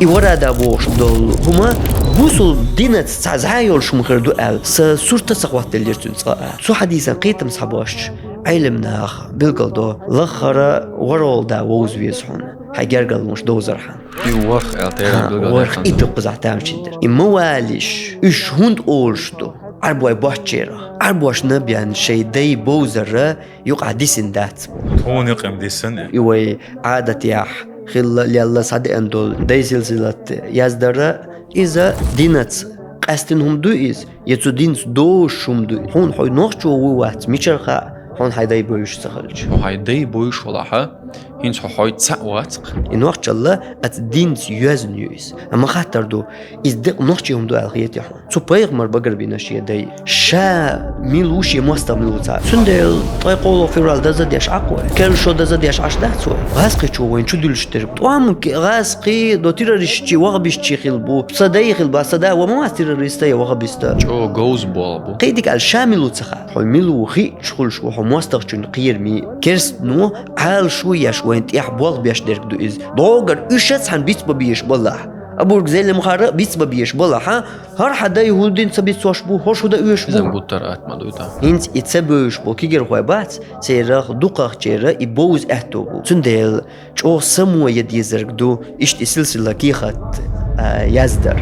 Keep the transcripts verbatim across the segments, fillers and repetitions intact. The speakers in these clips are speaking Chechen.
И варада бохуш долу хӀума бусул динаца цхьа зӀе йолуш хӀума хир ду аьлла, сан сурт а ца хӀоттаделира цуьнан цкъа а. Цу хьадисан кхетам схьабоссуш, Ӏелам наха билгалдо, лаххара ворхӀалгӀа да вовза веза хьуна, хьайн гергарлонаш довзархьама. И ворхӀ аьлла, тӀера Ха, билгалдо ворхӀ хьуна. И дуккхазахь тамашийна дара. И ма валийша, уьш хӀунда олуш ду? Ӏарбой боччерах. Ӏарбошна бен шайн дай бовзар юкъахь дисина дац боху. Тхуна юкъахь дисина. И вай Ӏадатехь хилла, лелла схьадеана долу дай силсилат яздара, иза динаца къаьстина хӀума ду иза, я цу динца дозуш хӀума ду? Хьуна хьо нохчо вуй вац мичара хаьа, хьуна хьайн дай бовзуш ца хилча? Хьо хьайн дай бовзуш валахь, хӀинца хьо хьой цхьаъ вац-кх. И нохчалла аца динца йоьзна ю иза. Амма хаттар ду, иза декъа нохчийн хӀума ду аьлла хетий хьуна? Цу пайхамар багарбина шен дай. Ша мила ву, шен мостагӀа мила ву ца. Цундела ткъе кхоалгӀа февраль даза деш Ӏа-кх вай. Керла шо даза деш Ӏаш дац вай. ГӀазкхичо вайна чу дуьллуш дерг. ТӀом гӀазкхий до террористчий, ваххабистчий хилла бу. Сан дай хилла бу, сан да ва ма вац террориста я ваххабиста. ЧӀогӀа говза болх бу. Кхин дика аьлла, ша мила ву ца хаьа. Хьо мила ву хиъча хуьлуш ву хьо мостагӀчун кхераме. Керстано Ӏалашо еш вайна тӀехь болх беш дерг ду иза. ДогӀур уьш а цхьаьна бицбан безаш балахь. Абург зелимхара а бицбан безаш балахь, хӀара хьан дай хӀун дина ца бицош бу, хӀорш хӀун дан оьшуш бу? Иза гуттар а атма дуй тӀаккха. ХӀинца и ца бевзаш болу кегирхой бац, церах дукхахчеран и бовза аьтто бу. Цундела чӀогӀа само ян дезарг ду, иштта и силсила кехат, а, яздар.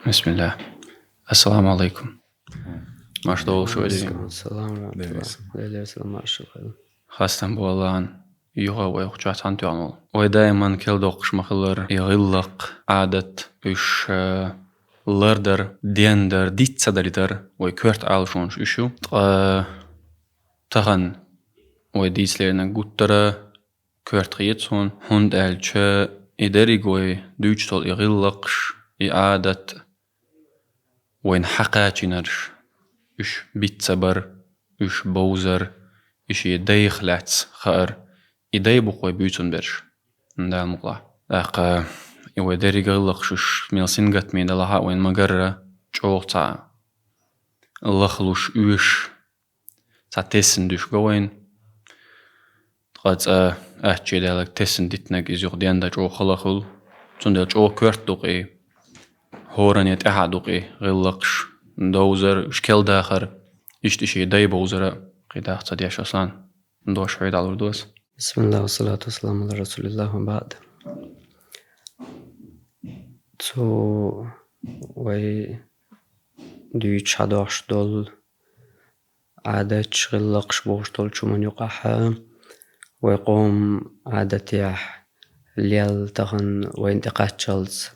Бисмиллах. Ассаламу алейкум. Марш долуш вай дерриг. Салам ва рахматуллах. Лелер салам, маршал хила. Хастам болан, юха вай хучохь цхьаьна тоьхна волу. Вай даиман кел доккхуш ма-хиллара, и гӀиллакх, Ӏадат, уьш, э, лардар, дендар, диц ца далийтар, вай коьрта Ӏалашонаш уьш ю. Ткъа тахана вай дийцарна гуттара а коьрта хета суна, хӀунда аьлча и дерриг вай дуьйцуш долу и гӀиллакхаш, и Ӏадат, вайна хьакхачийнарш, уьш биц ца бар, уьш бовзар, и шен дайх лаьцна хаар, и дай бу-кх вай буьйцун берш. Дала мукъалахь. ТӀаккха и вай дерриг гӀиллакхаш уьш мел сингаттаме далахь а, вайна ма-гарра, чӀогӀа цхьа лахлуш, оьшуш, цхьа тесна дуьш го вайна. Ткъа цкъа ачче даларг, тесна дитинарг иза юха дендан чӀогӀа хала хуьлу. Цундела чӀогӀа коьрта ду-кх и, хӀоранна тӀаьхьа ду-кх и, гӀиллакхаш, довзар, уьш кел дахар, иштта и шен дай бовзар а. Кхин даха ца деш, Аслан, дош хьоьга дӀалур ду ас. Бисмиллах, ва салату ва саламу ала расулиллах, ва баъд. Цу вай дуьйцуш хьадохуш долу Ӏадаташ, гӀиллакхаш бохуш долчу хӀуманна юкъахь вай къоман Ӏадатехь лелла, тахана вайна тӀекхаччалц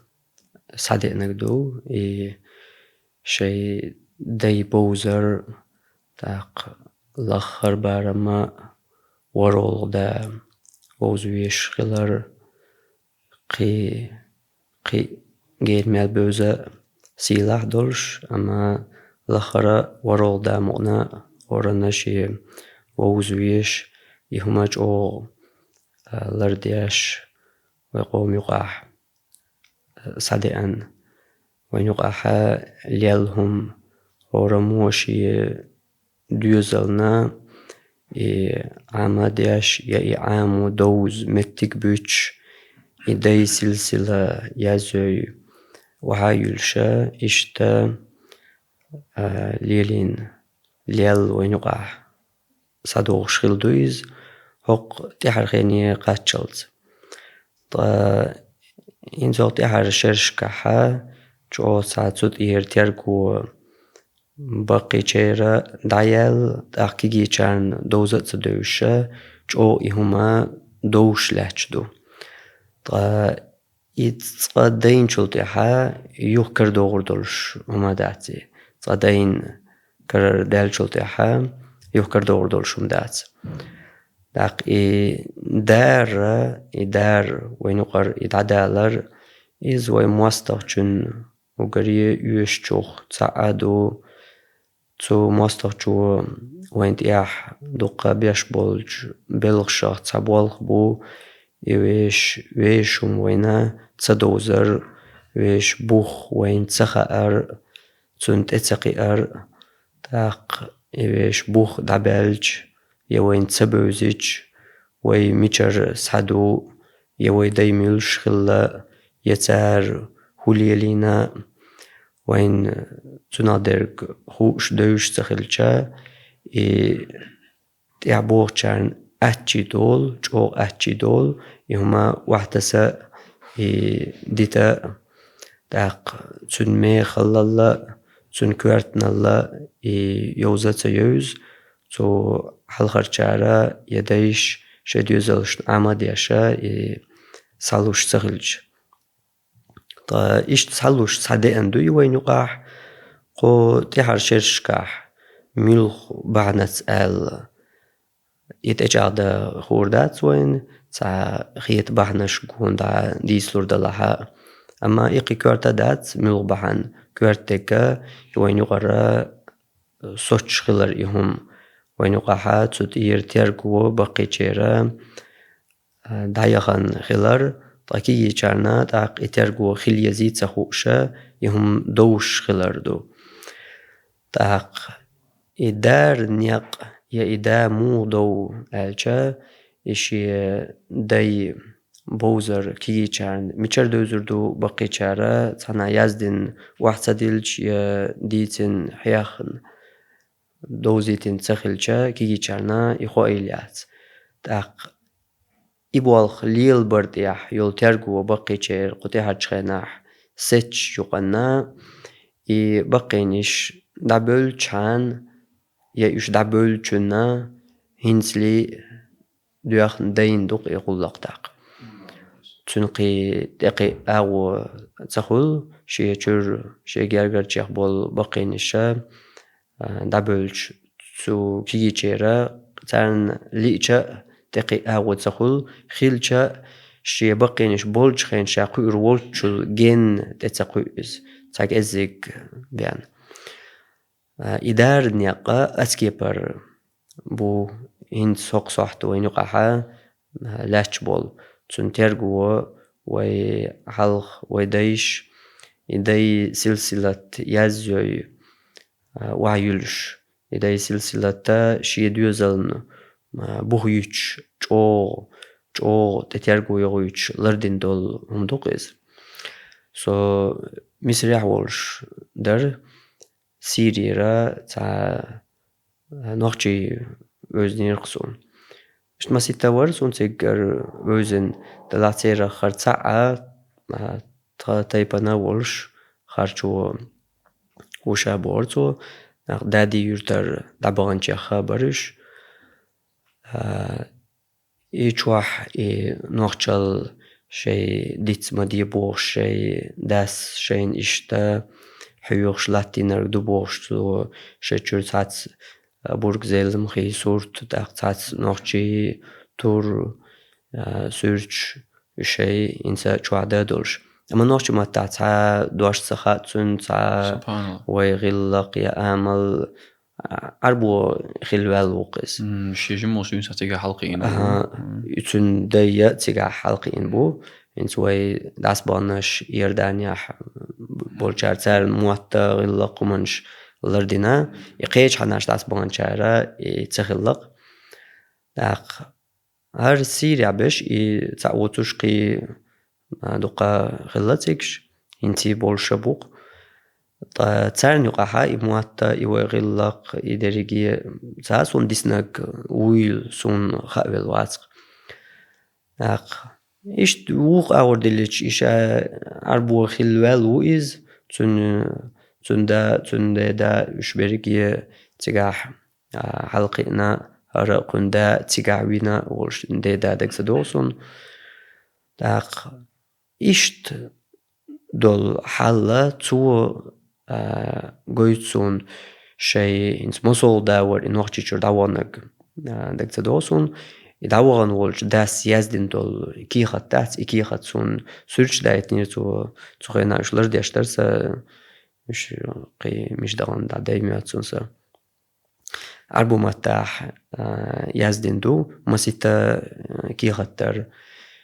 схьадеанарг ду, и шайн дай бовзар, тӀаккха лаххара барам а, ворхӀалгӀа да вовза везаш хилар, кхин, кхин гена мел бевза сийлахь долуш, амма лаххара ворхӀалгӀа да мукъана хӀоранна шен вовза везаш, и хӀума чӀогӀа, а, лардеш вай къоман юкъахь, а, схьадеана. Вайна юкъахь лелла хӀума хӀораммо шен доьзална и Ӏама деш я и Ӏамо довза меттиг буьтуш, и дай силсила язйой охьа а юьлуша, иштта, а, лелийна, лелла вайна юкъахь схьадогӀуш хилла ду иза, хӀокху тӀаьхьарчу хене кхаччалц. Ткъа хӀинца хӀокху тӀаьхьарчу шерашкахь чӀогӀа цхьа цу тӀера терго баккхийчеран дӀаяьлла, тӀаккха кегийчарна довза а ца девзаш, чӀогӀа и хӀума довзуш лаьтташ ду. Ткъа и цкъа дайначул тӀаьхьа юха карадогӀур долуш хӀума дац и. Цкъа дайна карара даьллачул тӀаьхьа юха карадогӀур долуш хӀума дац. ТӀаккха и дара, и дара, вайна юкъара и дӀадалар, иза вайн мостагӀчун уггаре оьшучух цхьаъ а ду. Цу мостагӀчо вайна тӀехь дуккха беш болчу белхашах цхьа болх бу, и вешан, вешан хӀума вайна ца довзар, вешан бух вайна ца хаар, цунна тӀе ца кхиар, тӀаккха и вешан бух дӀабаьлча, я вайна ца бевзича, вай мичара схьаду, я вай дай муьлш хилла, я цара хӀу лелийна, вайна цунах дерг хууш девзаш ца хилча, и тӀехьа бохучарна аттачий долу, чӀогӀа аттачий долу, и хӀума охьатаса, и дита, тӀаккха цуьнан мехаллал а, цуьнан коьртанал а, и йовза а ца йовза, цу хьалхарчара я дайша шайн доьзалшна Ӏама а деш, и схьалуш ца хилча. Ткъа иштта схьалуш схьадеана ду и вайна юкъахь, кху тӀаьхьарчу шерашкахь муьлха бахьанаца аьлла. И тӀечӀагӀдан хуур дац вайна, цхьа хета бахьанаш гуна дӀа дийцалур далахь а. Амма и кхин коьрта дац, муьлха бахьана коьрта дерг а, и вайна юкъара соцуш хилар и хӀума. Вайна юкъахь цу тӀера терго баккхийчеран, а, дӀаяхана хилар, ткъа кегийчарна тӀаккха и терго хила езий ца хууш, и хӀума довзуш хилар ду. ТӀаккха и дара некъ я и да муха дов аьлча, и шен дай бовзар кегийчарна мичара девзар ду, баккхийчара цхьанхьа яздина охьа ца диллича я дийцина хьехна довзийтина ца хилча, кегийчарна и хоийла яц. ТӀаккха и болх лелабар тӀехь йолу терго баккхийчеран кху тӀаьхьарчу хенахь сецча юкъанна, и баккхийнаш дӀабевллачхьана я уьш дӀабевллачунна хӀинцале доьхна дайна ду-кх и гӀуллакх тӀаккха. Цуьнан кхин тӀекхин агӀо ца хуьлу, шен чуьра, шен гергарчех болу баккхийнаш а, а, дӀабевллачу цу кегийчеран, царна лиъча а тӀекхин агӀо ца хуьлу, хилча а шен баккхийнаш болчу хенахь ша кхуьур волччул генна тӀе ца кхуьу иза, цхьа кӀеззиг бен. А, и дара некъ а аса кепара бу хӀинца хӀокху сохьта вайна юкъахь, а, лаьтташ болу. Цуьнан терго вай хьалха, вай дайша, и дай силсилат язйой, а, охьаюьллуш. И дай силсилат а шен доьзална, а, бух юьтуш, чӀогӀа, чӀогӀа тӀе терго йохуьйтуш лардина долу хӀума ду-кх иза. Со Мисрехь волуш дара, Сирера цхьа нохчий вевзинера-кх суна. Иштта масийтта вара суна цигара вевзина, делахь церах хӀара цхьаъ а, а, тхан тайпана волуш харжо ву ша бохура цо, нах Дади юьртара дӀабаханчех а бара уьш. А, и чохь и нохчалла шайн диц ма де бохуш, шайн дас шайна иштта хьоьхуш латтийнарг ду бохуш, цо шайн чуьра цхьацца, а, бург, зелам, хи, сурт, тӀаккха цхьацца нохчий, тур, а, суьрташ, уьш шайн хӀинца чохь дан долуш. Амма нохчийн маттахь цхьа дош ца хаьа цуьнан, цхьа Субханалла. Вай гӀиллакх я амал, а, Ӏарбо хилла ваьлла ву-кх иза. М, шен жимма суьйса цигахь хьалакхиъна ву. Аха, М. И цуьнан дай а цигахь хьалакхиъна бу. ХӀинца вай дӀасабаханаш Иорданехь болчара, царна мотт а, гӀиллакх, хӀуманаш лардина. И кхечу хьанаш дӀасабаханчара и ца хилла-кх. ТӀаккха хӀара Сирехь беш и цхьаъ воцуш кхин, а, дукха хилла цигаш, хӀинца болуш а бу-кх. Ткъа царна юкъахь и мотт а, и вай гӀиллакх, и дерриге а ца суна диснарг вуйла суна хаавелла вац-кх. ТӀаккха иштта вукху агӀор диллича, и ша Ӏарбо хилла ваьлла ву иза, цуьнан, цуьнан да, цуьнан деда, уьш берриге а цигахь, а, хьалакхиъна, хӀара кхуьнан да цигахь вина волуш, деда дага ца догӀу суна. ТӀаккха иштта долу хьал а цо, а, гойту суна, шайн хӀинца масолгӀа да вара и Нохчийчуьра дӀаваханарг, а, дага ца догӀу суна. И дӀавахана волчу дас яздина долу кехат дац, и кехат суна суьрташ дайтинера цо, цу хенахь уьш лардеш дара сан, уьш кхин мича дахана дӀадайна моьтту суна сан. Ӏарбо маттахь, а, яздина ду, масийтта, а, кехат дара.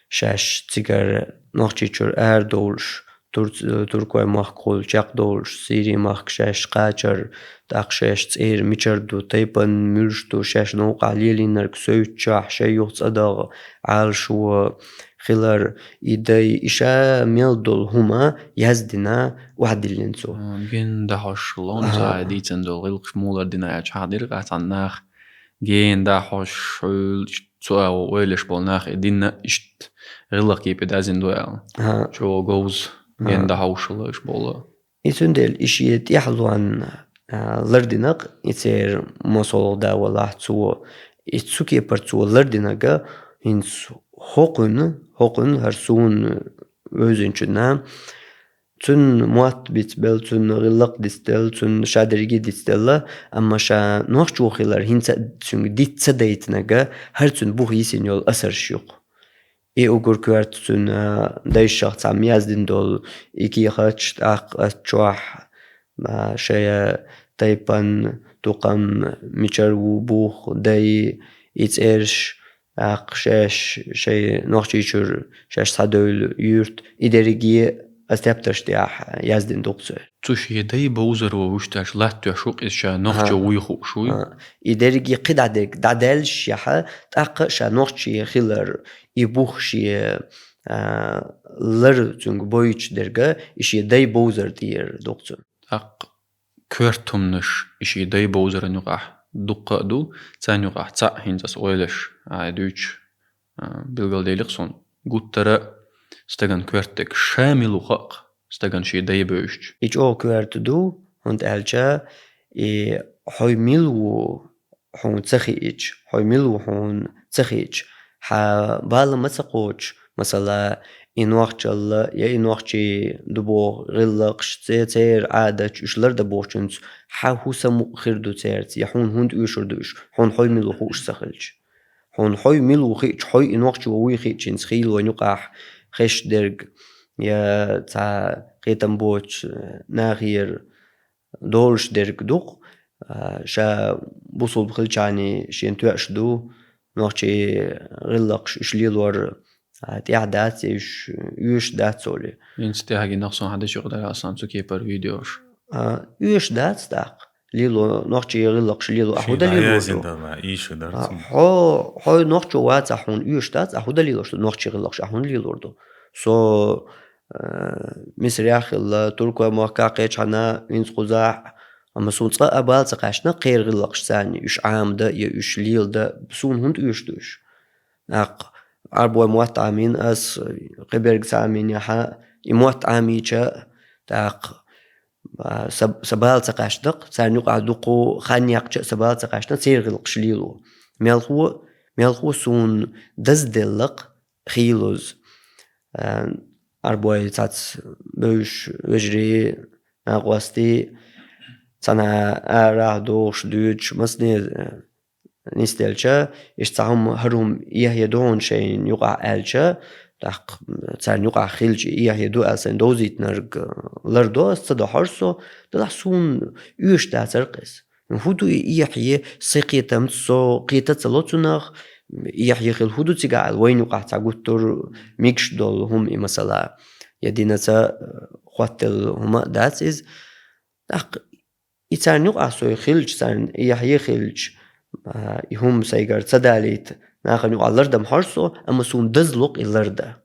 Шаьш цигара Нохчийчуьра арадовлуш, Турц-, туркой махкахула чекхдовлуш, Сири махка шаьш кхачар, тӀаккха шаьш цӀера мичара ду, тайпан муьлш ду, шаьш новкъахь лелийнарг севцчахь, шай юха цӀа дагӀа, Ӏалашо хилар, и дай, и ша мел долу хӀума яздина, охьадиллина цо. М, гин дахьош лонца Ага. дийцина долу гӀиллакхаш муха лардина аьлча, хьан дира гӀа цхьана нах, гин дахьош, хьуьлча цо а ойлаш болу нах, и динна иштта гӀиллакх кепе дазина ду аьлла. Ага. Чо говза, Ага. гин дахьош лаш болу. И цундела и шен тӀаьхьалонна, а, лардинарг, и церан масолгӀа да валахь цо, и цу кепара цо лардинарг, хӀинца хӀокхуьнан, хӀокхуьнан хӀара суна вевзинчунна, цуьнан мотт бицбелла, цуьнан гӀиллакх дицделла, цуьнан ша дерриге дицделла, амма ша нохчо хилар хӀинца а цуьнга диц ца дайтинарг, хӀара цуьнан буха йисина йолу асарш ю-кх. И уггар коьрта цуьнан дайшах цхьамма яздина долу и кехаташ, тӀаккха ас чохь, а, шайн тайпан, тукхам, мичара ву, бух, дай, и цӀераш, тӀаккха шаьш, шайн Нохчийчуьра шаьш схьадевлла юьрт, и дерриге ас тептарш тӀехь яздина ду-кх цо. Цу шен дай бовзаро вуьшташ латтош ву-кх иза ша нохчо Ага. вуй хууш вуй. Ага. И дерриге кхидӀа дерг дӀадаьллашехь, тӀаккха а ша нохчо хилар, и бух шен, а, лар цуьнга бойтуш дерг, и шен дай бовзар тӀера ду-кх цуьнан. ТӀаккха коьрта хӀуманаш и шен дай бовзаран юкъахь дуккха а ду, царна юкъахь цхьаъ хӀинца ас ойлаш, а, дуьйцуш, а, билгалдели-кх суна. Гуттара а стагана коьрта дерг ша мила ву хаьа-кх, стагана шен дай бевзачу. И чӀогӀа коьрта ду, хӀунда аьлча и хьо мила ву хьуна ца хиъча, хьо мила ву хьуна ца хиъча, хьан бала ма ца кхочуш, масала, и нохчалла я и нохчий ду боху гӀиллакхаш, церан Ӏадаташ, уьш лардан бохучуьнца хьан хӀун самукъа хир ду цаьрца, я хьуна хӀунда оьшур ду уьш, хьуна хьо мила ву хууш ца хилча. Хьуна хьо мила ву хиъча, хьо и нохчо вуй хиъча, хӀинца хийла вайн юкъахь хезаш дерг, я цхьа кхетам боцуш нахера долуш дерг ду-кх, а, ша бусулба хилчахьана шена тоьаш ду, нохчий гӀиллакхаш уьш лелор, а, тӀехь дац, я уьш оьшуш дац олий. ХӀинца тӀаьхьа гина суна хьан дечу юкъа дара сан цу кепара видеош. А, оьшуш дац тӀаккха. Лело, нохчий гӀиллакхаш лело, ахьа хӀун дан лелор ду? Шен дӀаязйина дала, ийша дара А, цунна. Хьо, хьо нохчо вацахь хьуна оьшуш дац, ахьа хӀун дан лелош ду, нохчий гӀиллакхаш ахьа хӀунда лелор ду? Со, э, Мисарехь а хилла, Туркойн махкахь кхечхьана, хӀинца кхузахь, амма суна цкъа а бала ца кхаьчна, кхеран гӀиллакхаш санна, уьш Ӏамадан я уьш леладан, суна хӀунда оьшуш ду уьш? ТӀаккха Ӏарбойн мотт Ӏамийна ас, кхиберг ца Ӏамийнехь, и мотт Ӏамийча, тӀаккха, а, са, са бала ца кхаьчна-кх, царна юкъахь дукха хан яьккхича а са бала ца кхаьчна, церан гӀиллакхаш лело. Мелхо, мелхо суна дазделла-кх хийлаза. А, Ӏарбой цхьацца бевзаш вежарий, накъостий, цхьана арахь дохуш, дуьйцуш, масане, а, нисделча, иштта цхьа хӀума, хӀара хӀума эхье ду хьуна шайна юкъахь аьлча, тӀаккха царна юкъахь хилча, эхье ду аьлла сайн довзийтинарг лардо ас, ца дохьура со, делахь суна оьшуш дацара-кх иза. ХӀун ду и эхье, сайн кхетамца со кхета ца ло цунах, эхье хила хӀун ду цигахь аьлла, вайна юкъахь цхьа гуттар а мегаш долу хӀума и, масала, я динца, э, хоттаделла хӀума а дац иза. ТӀаккха и царна юкъахь со хилча, царна эхье хилча, а, и хӀума сайгара ца далийта, нахана юкъахь лардан хьожу со, амма суна дазло-кх и лардан.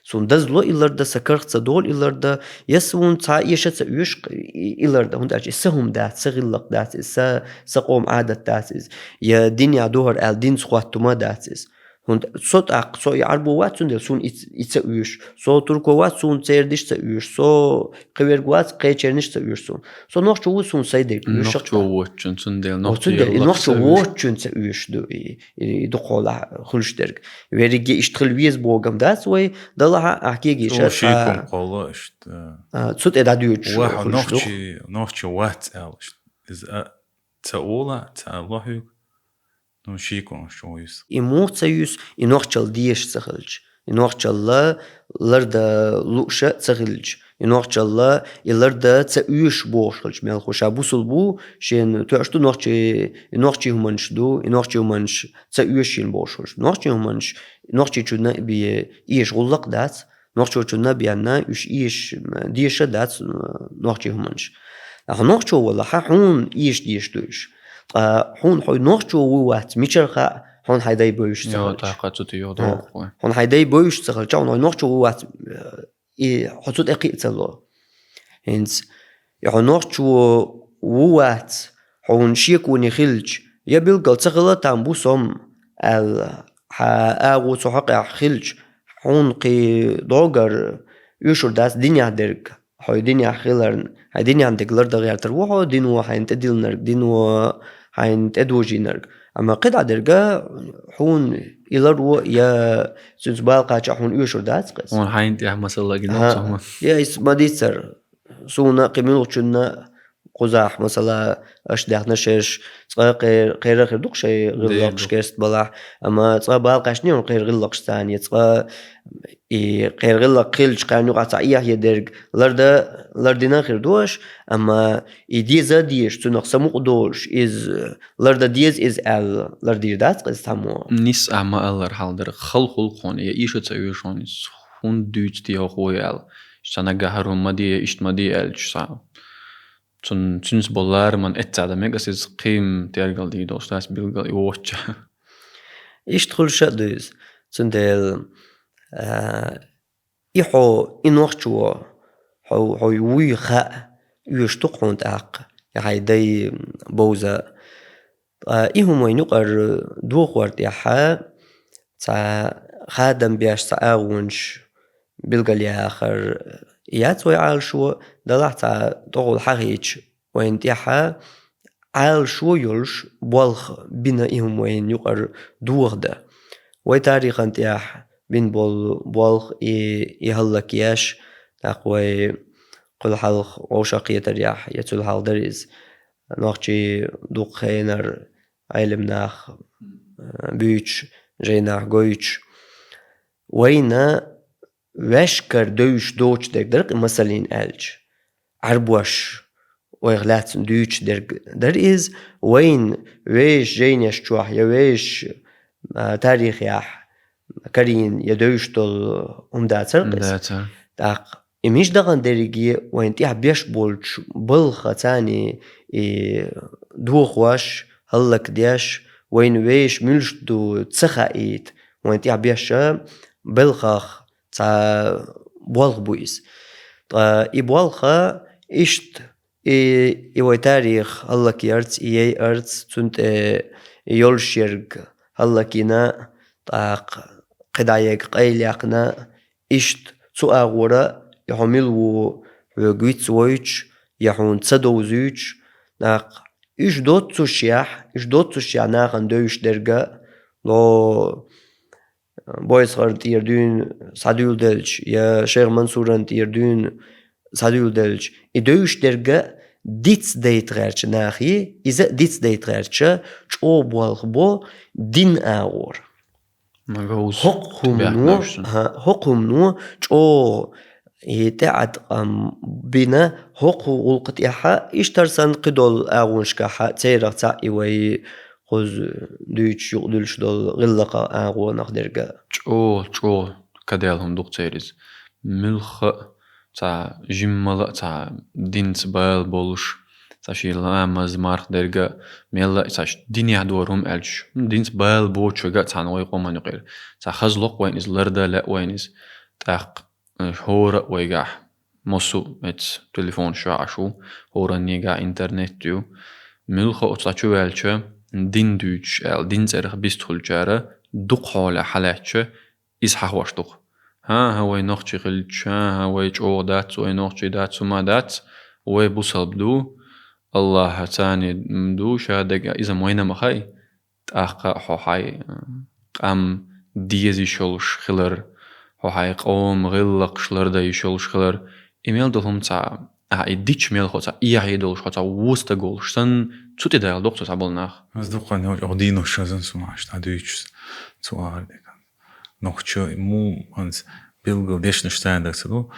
Суна дазло и лардан, сан карах ца долу и лардан, я суна цхьа эша ца оьшу-кх и, и лардан, хӀунда аьлча и сан хӀума дац, сан гӀиллакх дац иза, сан, сан къоман Ӏадат дац иза, я динехь ду хӀара аьлла, динца хотту хӀума дац иза. ХӀунда со тӀаккха, со и Ӏарбо вац, цундела суна и ц-, и ца оьшу. Со турко вац, суна церан диш ца оьшу. Со кхиверг вац, кхечерниш ца оьшу суна. Со нохчо ву, суна сайн дерг оьшу-кх. Нохчо воцучун, цундела О, нохчо цундела и нохчо воцучун ца оьшу ду и, и, и дукхахьолахь хуьлуш дерг. Верриге иштта хила веза бохург дац вай, далахь а, ахь кегийша Цо шийкъун кхолла иштта. А, цу тӀе дӀадоьдуш Ва, хьо хуьлуш ду-кх. Нохчи, нохчо вац аьлла иштта. Иза а ца ола, ца лохьуьйту. Ну, шийкъун чӀогӀа юьсу. И муха ца юьсу, и нохчалла дезаш ца хилча, и нохчалла лардан лууш а ца хилча, и нохчалла и лардан ца оьшу бохуш хилча, мелхо ша бусулба ву, шена тоьаш ду нохчий, и нохчий хӀуманаш ду, и нохчий хӀуманаш ца оьшу шена бохуш хилча. Нохчий хӀуманаш, нохчичунна а бен эша гӀуллакх дац, Нохчочунна бенна, уьш ийш, деша дац нохчий хӀуманаш. Ахьа нохчо валахьа, хьуна ийш деша ду уьш. Ткъа хьуна хьо нохчо ву вац мичара хаьа, хьуна хьай дай бовш ца Йо, хилча. ТӀаккха цу тӀе йо А. дохуй. Хьуна хьай дай бовш ца хилча, хьуна хьо нохчо ву вац, и хьо цу тӀе кхиъ ца ло. ХӀинца и хьо нохчо ву вац, хьуна шеконе хилча, я билггал ца хила там бу сом, аьлла, хьа агӀо цу хьакъехь хилча, хьуна кхин догар оьшур дац динехь дерг, хьо динехь хиларна, хьайн динехь дерг лардан гӀертар ву хьо, дино хьайна тӀедиллинарг, дино хьайна тӀедожийнарг. Амма кхидӀа дерга хьуна и ларво я цуьнца бала кхача хьуна оьшур дац кхеза. Хьуна хьайна тӀехь масала гина Ага. цхьа хӀума. Я иза ма дийццара. Суна кхин муьлххачунна кхузахь, масала, аша даьхна шерш, цкъа кхер-, кхеран хир ду-кх шайн Дера гӀиллакхаш ду. керст балахь, амма цкъа бала кхаьчний хьуна кхеран гӀиллакхаш царна, я цкъа и кхеран гӀиллакх хилча, кхарна юкъахь цхьа эхь е дерг ларда-, лардина хир ду аша, амма и деза а дезаш, цунах самукъа долуш, иза лардан деза иза аьлла, лардийр дац кхеза цхьаммо. Нис а ма аллара хьал дара, хала хуьлу-кх хьуна, я ийша ца оьшу хьуна иза, хӀунда дуьйцу те хӀокхо аьлла. Ша нагахь хӀара хӀума ма де, иштта ма де аьлча, ша цун-, цуьнца болу лараман эццахь дан мега ас иза кхин тергал дийр долуш дац билггал и воцча. Иштта хуьлуш а ду иза. Цундела, а, и хьо, и нохчо, хьо, хьо вуй хаьа, оьшуш ду-кх хьуна тӀаккха, я хьайн дай бовза. Ткъа и хӀума вайна юкъара дохор тӀехь цхьа хадам беш цхьа агӀонаш билгалъяхар яц вай Ӏалашо, далахь цхьа тӀехула хьахийча вайна тӀехь Ӏалашо йолуш болх бина и хӀума вайна юкъара дохадан. Вай тарихан тӀехь бина болу болх и, и хӀаллакъеш, тӀаккха вай кхуьлу хьалха вовшахкхетарехь, я цуьлхьалха дара иза, нохчий дукха хенара Ӏелам нах, а, буьйцуш, жайнах гойтуш. Вайна ваьшкара девзаш доцуш дерг дара-кх и, масаллин аьлча. Ӏарбош вайх лаьцна дуьйцуш дерг дара иза, вайна вешан жайнаш чохь я вешан, а, тарихехь карийна я девзаш долу хӀума дацара-кх иза. Дацара. ТӀаккха и мича дахана дерриге вайна тӀехь беш болчу балхаца и дохош, хӀаллакдеш, вайна вешан муьлш ду ца хаийта, вайна тӀехь беш а балхах цхьа болх бу иза. Ткъа и болх а иштта, и, и вай тарих хӀаллакъярца, и яйарца, цунна тӀе йолуш ерг хӀаллакйина, тӀаккха кхидӀа ерг къайлаяьккхина, иштта цу агӀора, я хьо мила ву хьоьга виц войтуш, я хьуна ца довзуьйтуш, тӀаккха уьш доццушехь, уьш доццушехь нахана девзаш дерг а, ло, Бойсхарна тӀера дуьйна схьадуьйладелча, я Шайх Мансуран тӀера дуьйна схьадуьйладелча, и девзаш дерг а диц дайта гӀертачу нахе, иза а диц дайта гӀертача, чӀогӀа болх бо дин агӀора. Ма говза ХӀокху хӀумано, тӀебаьхкинарш цунна. ХӀа, хӀокху хӀумано чӀогӀа и тӀеӀаткъам бина, хӀокху гӀуллакха тӀехь а, иштта санна кхидолу агӀонашкахь а, церах цхьаъ и вай кхуза дуьйцуш юкъадуьллуш долу гӀиллакха агӀонах дерг а. ЧӀогӀа, чӀогӀа каделла хӀума ду-кх церан иза. Муьлхха а цхьа жиммала а цхьа динца бала болуш, цхьа шен ламаз, марха дерг а, мелла а цхьа ш-, динехь дора хӀума аьлча, динца бала боцуш верг а цхьана вай къоман юкъера. Цхьа хаза ло-кх вайна иза, лардан лаьа вайна иза. ТӀаккха, э, хӀора а вайгахь, массо а эца телефонаш чохь Ӏаш ву, хӀораннегахь интернет ю. Муьлхха а оцу цхьа чу ваьлча, дин дуьйцуш аьлла, дин цӀарах бистхуьлучара дукха хьолехь хьалаьцча, иза хьахош ду-кх. ХӀан-хӀа, вай нохчий хилча, хӀан-хӀа, вай чӀогӀа дац, вай нохчий дац, хӀума дац, вай бусалба ду, Аллахьаца ду, ша дага, иза вайна ма хаьа. ТӀаккха хьо хьайн, а, къам деза йиш йолуш хилар, хьо хьайн къоман гӀиллакхаш лардан йиш йолуш хилар, и мел долу хӀума цхьа, ахьа и дича мелхо цхьа эхье долуш, хьо цхьа вон стаг волуш санна, цу тӀе дала доккху цо цхьаболу нах. Ас дуккха не оцу дийнахь шазан сумаш дӀадуьйцуш цу агӀор декан. Нохчо му хӀанз билггал дешнаш царна даг ца ду.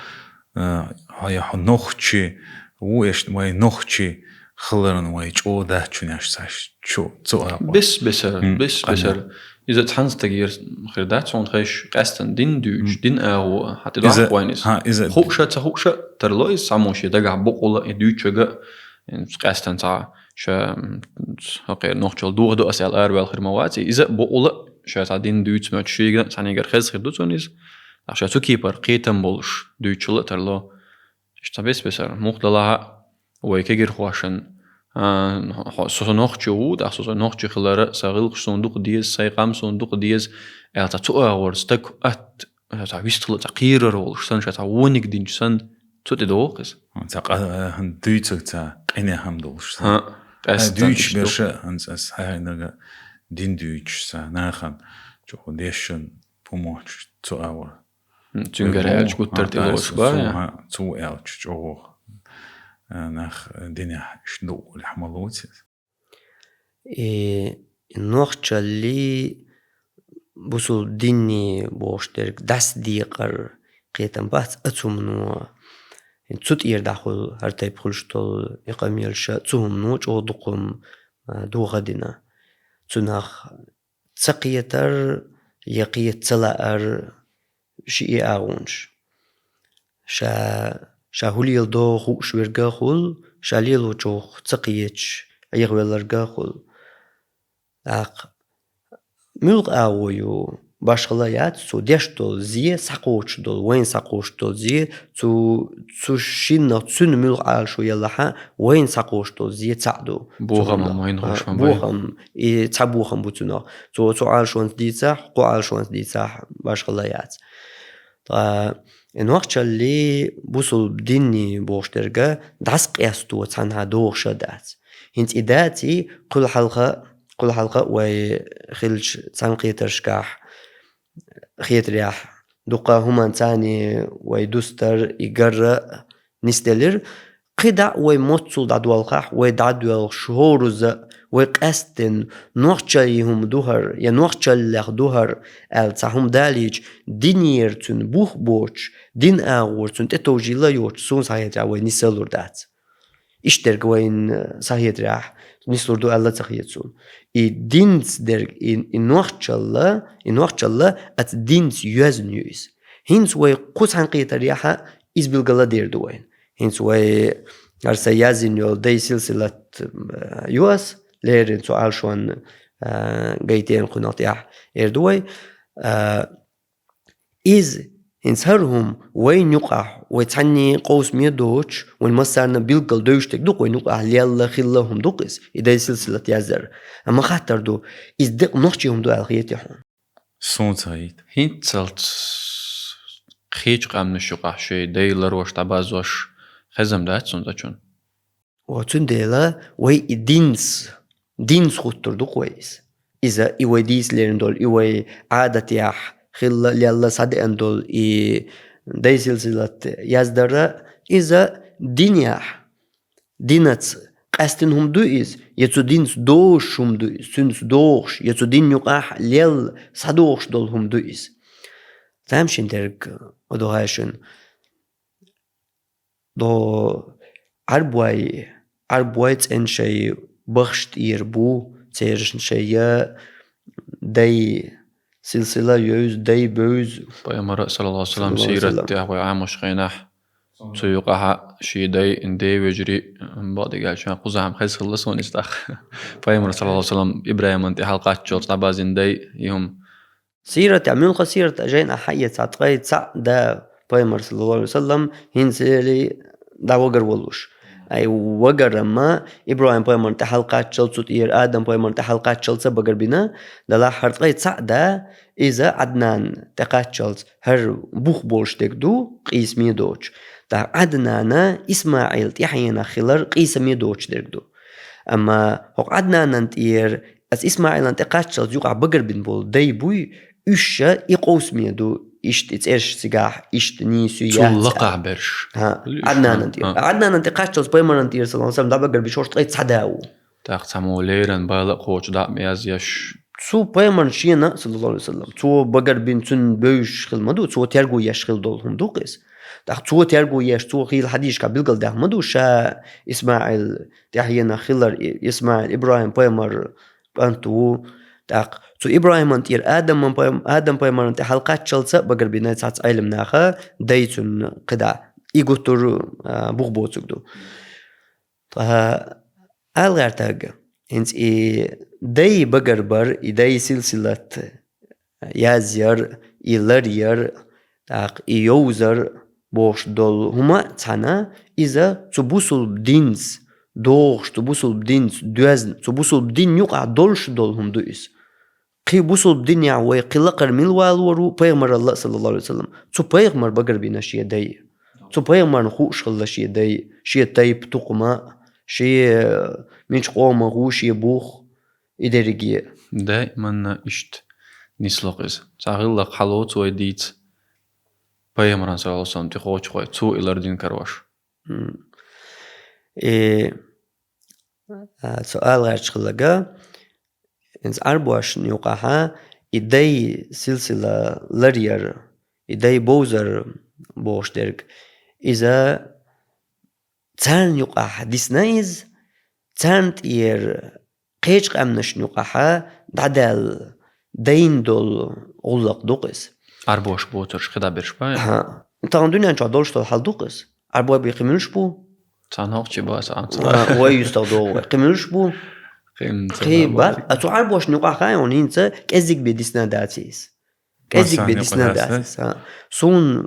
А, хьо, я хьо нохчи ву, эшна вай нохчи хиларна вай чӀогӀа дац чу неш цаш чу, цу агӀор. Бес-бесара, М, бес-бесара. Къанна. Иза цхьан стагера хир дац, хьуна хезаш, къаьстина дин дуьйцуш, дин агӀо, хьа тӀе дохк вайн иза. ХӀа, иза хууш а, ца хууш а, тарло иза цхьаммо шен дагахь бокъонца и дуьйцург, къаьстина цхьа ша, м, хӀокхеран нохчалла дохаду ас аьлла араваьлла хир ма вац. Иза бокъонца ша цхьа дин дуьйцуш моьттуш шийгара, цхьаннегара хеза хир ду цунна иза. ТӀаккха ша цу кепара кхетам болуш дуьйцуш а тарло. Иштта бес-бесара, муха делахь а вай кегирхошна, а, хьо-, со, со нохчо ву, тӀаккха со, со нохчо хиларах, сан гӀиллакхаш суна дукха деза, сайн къам суна дукха деза, аьлла, цхьа цу агӀор стаг атта, цхьа вистхила, цхьа кхерар волуш санна, ша цхьа вониг динчу санна, цу тӀе догӀу иза. Цхьа къа-, а, хӀан дуьйцург цхьа къинхьа хӀама долуш санна. ХӀа, къаьстина дуьйцуш иштта берш а, хӀанз ас хьайнарг дин дуьйцуш санна, нахана чӀогӀа дешан пумохчу цу агӀор. М, цуьнгара аьлча гуттар тӀе лоцуш бу, я? Цу аьлча чӀогӀа, а, нах динехь иштта дуъ волехь ма лоцу иза. И нохчаллий, бусулба динний бохуш дерг дӀасадекъар кхетам бац оцу хӀумано. Цу тӀера дӀахула хӀара тайпа хуьлуш долу и къамелаш а цу хӀумано чӀогӀа дукха хӀума, а, доха дина. Цунах ца кхетар я кхета ца лаар ши и агӀонаш. Ша, ша хӀун леладо хууш верг а хуьлу, ша лелочух ца кхеташ Ӏехавелларг а хуьлу. ТӀаккха муьлха агӀо ю, башхалла яц, цо деш долу зе схьакхочуш долу, вайна схьакхочуш долу зе, цу, цу шиннах цуьнан муьлха Ӏалашо еллахь а, вайна схьакхочуш долу зе цхьаъ ду. Бохам, цуьнан вайна а, хууш ма бай. Бохам, и цхьа бохам бу цунах. Цо цу Ӏалашонца дийцахь, кху Ӏалашонца дийцахь, башхалла яц. Ткъа и нохчаллий, бусулба динний бохуш дерг дӀасакъасто цхьанхьа догӀуш а дац. ХӀинца и даций, кхул хьалха, кхул хьалха а вай хиллачу цхьаьнакхетаршкахь, хетарехь, дукха хӀуманца вай дустар, и гарра нисделира. КхидӀа а вай моццул дӀадоьлхахь, вай дӀадоьлхуш хӀоразза а, вай къаьсттина нохчаллий хӀума ду хӀара, я нохчаллех ду хӀара аьлла цхьа хӀума далийча, динера цуьнан бух боцуш, дин агӀора цунна тӀетовжийла а йоцуш, суна схьахетарехь вай нисалур дац. Иштта дерг вайна схьахетарехь нислур ду аьлла а ца хета суна. И динца дерг, и, и нохчалла, и нохчалла оцу динца йоьзна ю иза. ХӀинца вай кху цхьаьнакхетарехь а иза билгала дер ду вайна. ХӀинца вай хӀара сайн яздина йолу дай силсилат, а, ю ас, леррина цу Ӏалашонна, а, гайтина кхунах тӀехь эр ду вай. А, иза, хӀинца хӀара хӀума вайна юкъахь, вай цхьанний къовсаме доцуш, вайн массарна билггал девзаш дерг ду-кх вайна юкъахь лелла, хилла хӀума ду-кх иза, и дай силсилат яздар. Амма хаттар ду, иза декъа нохчий хӀума ду аьлла хетий хьуна? Суна ца хета. ХӀинццалц кхечу къаьмнаш юкъахь шайн дай ларош дӀабазош хезам дац цунна цӀа чунна. О, цундела вай и динца, динца гӀуттур ду-кх вай иза. Иза и вай дийца лерина долу, и вай Ӏадатехь хилла, лелла схьадеана долу, и дай силсилат яздара, иза динехь, динаца къаьстина хӀума ду иза, я цу динца дозуш хӀума ду иза, цуьнца догӀуш, я цу дин юкъахь лелла схьадогӀуш долу хӀума ду иза. Тамашийна дерг, о, догӀай шуна. До Ӏарбой, Ӏарбой цӀена шайн бахаш тӀера бу, церан шайн дай силсила йовза, дай бевза. Пайхамара, саллаллаху алейхи ва саллям, саллаллаху алейхи ва саллям, сират тӀехь вай Ӏамош хенахь, цу юкъахь шен дай, ден вежарий, бакъдерг аьлча, кхузахь-м хеза хилла суна иза тӀаккха. Пайхамара, саллаллаху алейхи ва саллям, ИбрахӀиман тӀе хьалакхаччалц дӀабазина дай, и хӀума. Сират, я муьлха сират, жайна ахьа а эца, ткъе цхьаъ да пайхамар, саллаллаху алейхи ва саллям, хӀинцале дӀавагар волуш. Ай, вагар-м ИбрахӀим пайхамарна тӀе хьалакхаччалц, цу тӀера Адам пайхамарна тӀе хьалакхаччалца багарбина, делахь хӀара ткъе цхьаъ да, иза Ӏаднанна тӀе кхаччалц, хӀара бух болуш дерг ду, къийсаме доцуш. ТӀаккха Ӏаднана ИсмаӀил тӀаьхьенах хилар къийсаме доцуш дерг ду. Амма хӀокху Ӏаднанан тӀера аса ИсмаӀилан тӀе кхаччалц юкъахь багарбина болу дай буй, уьш ша и къовсаме ду, иштта и цӀераш цигахь, иштта нийса ю. Цул яц лакхахь берш. ХӀа, Ӏаднанан тӀера. ХӀа. Ӏаднанан тӀе кхаччалц пайхамаран тӀера, саллаллаху алейхи ва саллям, дӀабагарбина шорта ткъе цхьа да ву. ТӀаккха цхьаммо леррина бала а кхочу дӀа а язъеш. Цу пайхамарна шена, саллаллаху алейхи ва саллям, цо багарбина, цунна бевзаш хила ма ду, цо терго еш хила долу хӀума ду-кх иза. ТӀаккха цо терго еш, цо хийла хьадисашкахь билгалдаьхна ма ду, ша ИсмаӀил тӀаьхьенах хилар, И-, ИсмаӀил, ИбрахӀим пайхамар кӀант ву, ТӀаккха цу ИбрахӀиман тӀера Адаман пайм-, Адам пайхамаран тӀа хьалкхаччалца багарбина цхьацца Ӏелам наха, дай цунна кхидӀа. И гуттар а, бух боцург ду. ТӀаккха ала гӀертарг, хӀинца и дай багарбар, и дай силсилат язъяр, и ларъяр, тӀаккха и йовзар бохуш долу хӀума цхьана, иза цу бусулба динца догӀуш, цу бусулба динца доьзна, цу бусулба дин юкъахь долуш долу хӀума ду иза. Кхин бусулба динехь вай кхин лакхара мила валор ву пайхамаралла, саллаллаху Ӏалайхи ва саллам. Цу пайхамар багарбина шен дай. Цу пайхамарна хууш хилла шен дай, шен тайпа тукхама, шен, э, мича къомах ву шен бух, и дерриге. Даиманна иштта нисло-кх иза. Цхьа гӀиллакх хьалоцу вай дийца пайхамаран, саллаллаху Ӏалайхи ва саллам, тӀекхочух вай, цо и лардина карош. М. И, а, цу ала гӀерташ хилларг, хӀинца Ӏарбошна юкъахьа и дай силсила ларъяр, и дай бовзар бохуш дерг, иза царна юкъахь дисна иза, царна тӀера кхечу къаьмнашна юкъахьа дӀадаьлла дайна долу гӀуллакх ду-кх иза. Ӏарбош боцурш кхидӀа берш бай? ХӀа. Тахана дуьнен чохь долуш долу хьал ду-кх иза. Ӏарбой бен кхин муьлш бу? Цхьа нохчи бац, а, цхьа. А, вай юьстах догӀу вай. Кхин муьлш бу? Кхин ца кхин бац. А цу Ӏарбошна юкъахь хьайна хӀинца кӀеззиг бен дисна дац иза. КӀеззиг бен дисна дац иза. Суна,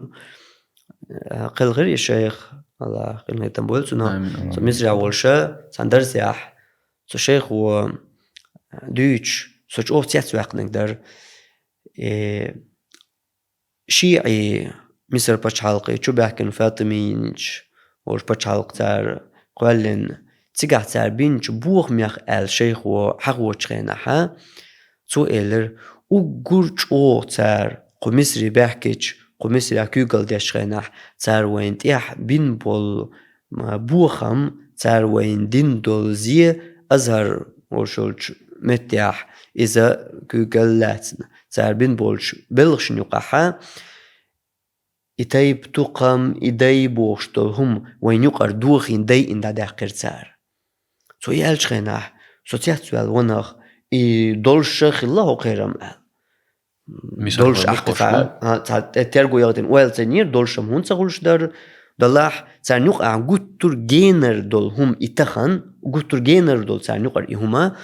а, кхелхира и шайх, Аллах къинхетам бойла цунах. Амин, амин. Цу Мисрехь волуша, цхьана дарсехь, цу шайхо дуьйцуш, со чӀогӀа цецваьккхинарг дара. Э, шиӀи Мисар пачхьалкхе чубаьхкина фатиминчу волчу пачхьалкх цара кхоьллина, цигахь цара бинчу бохамех аьлла шайхо хьахочу хенахьа, цо элира, уггар чӀогӀа цара кху Мисаре баьхкича, кху Мисарехь куьйгалла дечу хенахь, цара вайна тӀехь бина болу ма, бохам, цара вайна дина долу зе, Азхар волуш йолчу меттехь иза куьйгалла лаьцна, цара бина болчу белхашна юкъахьа, и тайпа тукхам, и дай бохуш долу хӀума вайна юкъара дохийна дайина дӀадаьккхира цара. Цо и аьллачу хенахь, со цецваьлла ванах, и долуш а хилла хӀокхерам аьлла. Мисал долуш ван ахьа бу цхьа, хӀума. А, цхьа те-, терго яхтина ойла ца йинера, долуш-м хӀунда ца хуьлуш дара, далахь, царна юкъахь гуттар генара долу хӀума и тахана, гуттар генара долу царна юкъара и хӀума,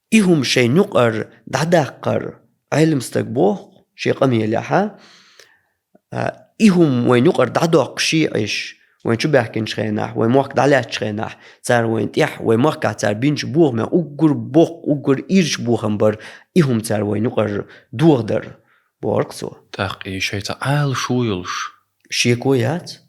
и хӀума шайна юкъара дӀадаккхар Ӏелам стаг боху шен къамелехьа, а, и хӀума вайна юкъара дӀадоккхуш шиӀаш, вайна чубаьхкинчу хенахь, вайн мохк дӀалаьцначу хенахь, цара вайна тӀехь, вайн махкахь цара бинчу бохамех уггар боккха, уггар ирча бохам бара, и хӀума цара вайна юкъара дохадар, бохург цо. ТӀаккха и шайца Ӏала шу йолуш. Шеко яц.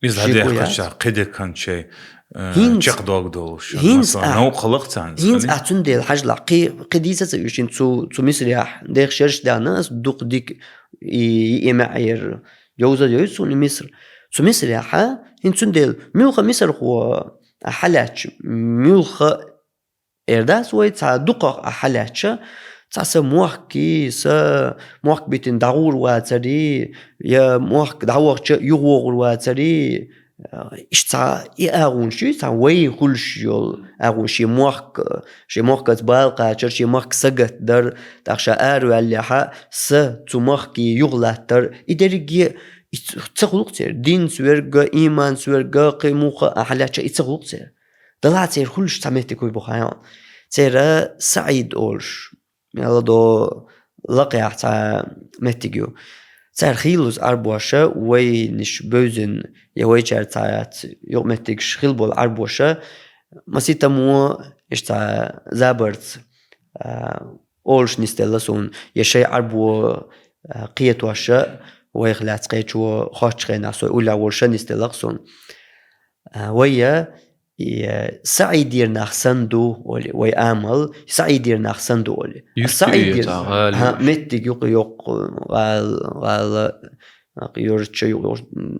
Иза шеко яц. Хьадехкача кхидекан шай, э, хӀинца, чекхдог долуш. ХӀинца масала, а, новкъа хилла-кх царна, хӀинца кхин? А цундела хьажалахь, кхи, кхин дийца ца уьш, хӀинца цу, цу Мисарехь дехаш ерш даьхна, ас дукха дика и, и, и маьӀера йовза йовза суна и Мисар. Цу Мисарехьа, хӀинца цундела, муьлхха мисархо а хьалаьцча, муьлхха эр дац вай, цхьа дукхах а хьалаьцча, цхьа сан мохкий, сан мохк битина дӀагӀур вацарий, я мохк дӀавахча юхавогӀур вацарий, иштта цхьа и агӀонаш ю, цхьа вай хуьлуш йолу агӀонаш, шен мохк, шен мохкаца бала кхачар, шен махка сагатдар, тӀаккха ша араваьллехьа, сан цу махкий юхалаттар, и дерриге а и ц-, ца хуьлу-кх церан. Динца верг а, ийманца верг а, кхин муха а хьалаьцча, и ца хуьлу-кх церан. Далахь церан хуьлуш цхьа меттиг хӀун бу хаьий хьуна? Церан СаӀид олуш, мел до лакхехь цхьа меттиг ю. Цара хийлаза Ӏарбоша, вайнаш бевзина, я вайчара цхьа яц юкъаметтигаш хила болу Ӏарбоша, масийтта мо иштта цхьа забарца, а, олуш нисделла суна, я шайн Ӏарбо, а, кхетоша, вайх лаьцна кхечо хоттучу хенахь, со уллехь волуша нисделла-кх суна. А, вай, я, и, э, СаӀидера нах санна ду, олий, вай амал, СаӀидера нах санна ду, олий. Юьртан СаӀидера, цхьа гӀала ха, ю. Меттиг юкъа йоккху, гӀала, гӀала, а, юьртан чу юкъа, м,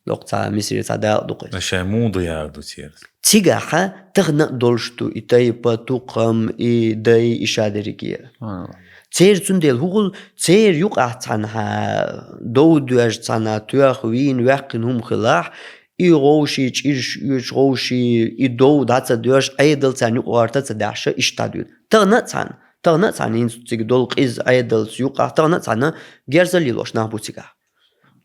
локх цхьа Мисаре цхьа дакъа ду-кх иза. Шайн муха ду яра ду церан. Цигахьа тахана а долуш ду и тайпа, тукхам, и дай, и ша дерриге. Субханалла. Церан цундела хӀун хуьлу, церан юкъахь цхьана хьан дов доьжна, цхьана тоьхна, вийна, ваьккхина хӀума хилахь, и гӀовший чӀирш оьцуш, гӀовший и дов дӀа ца доьжна, Ӏедал царна юкъа гӀерта ца даьхьша, иштта дӀадоьду. Тахана а цхьана, Тахана а цхьана хӀинца цига долу къиза Ӏедалца юкъахь, тахана а цхьана герзалле лош нах бу цигахь.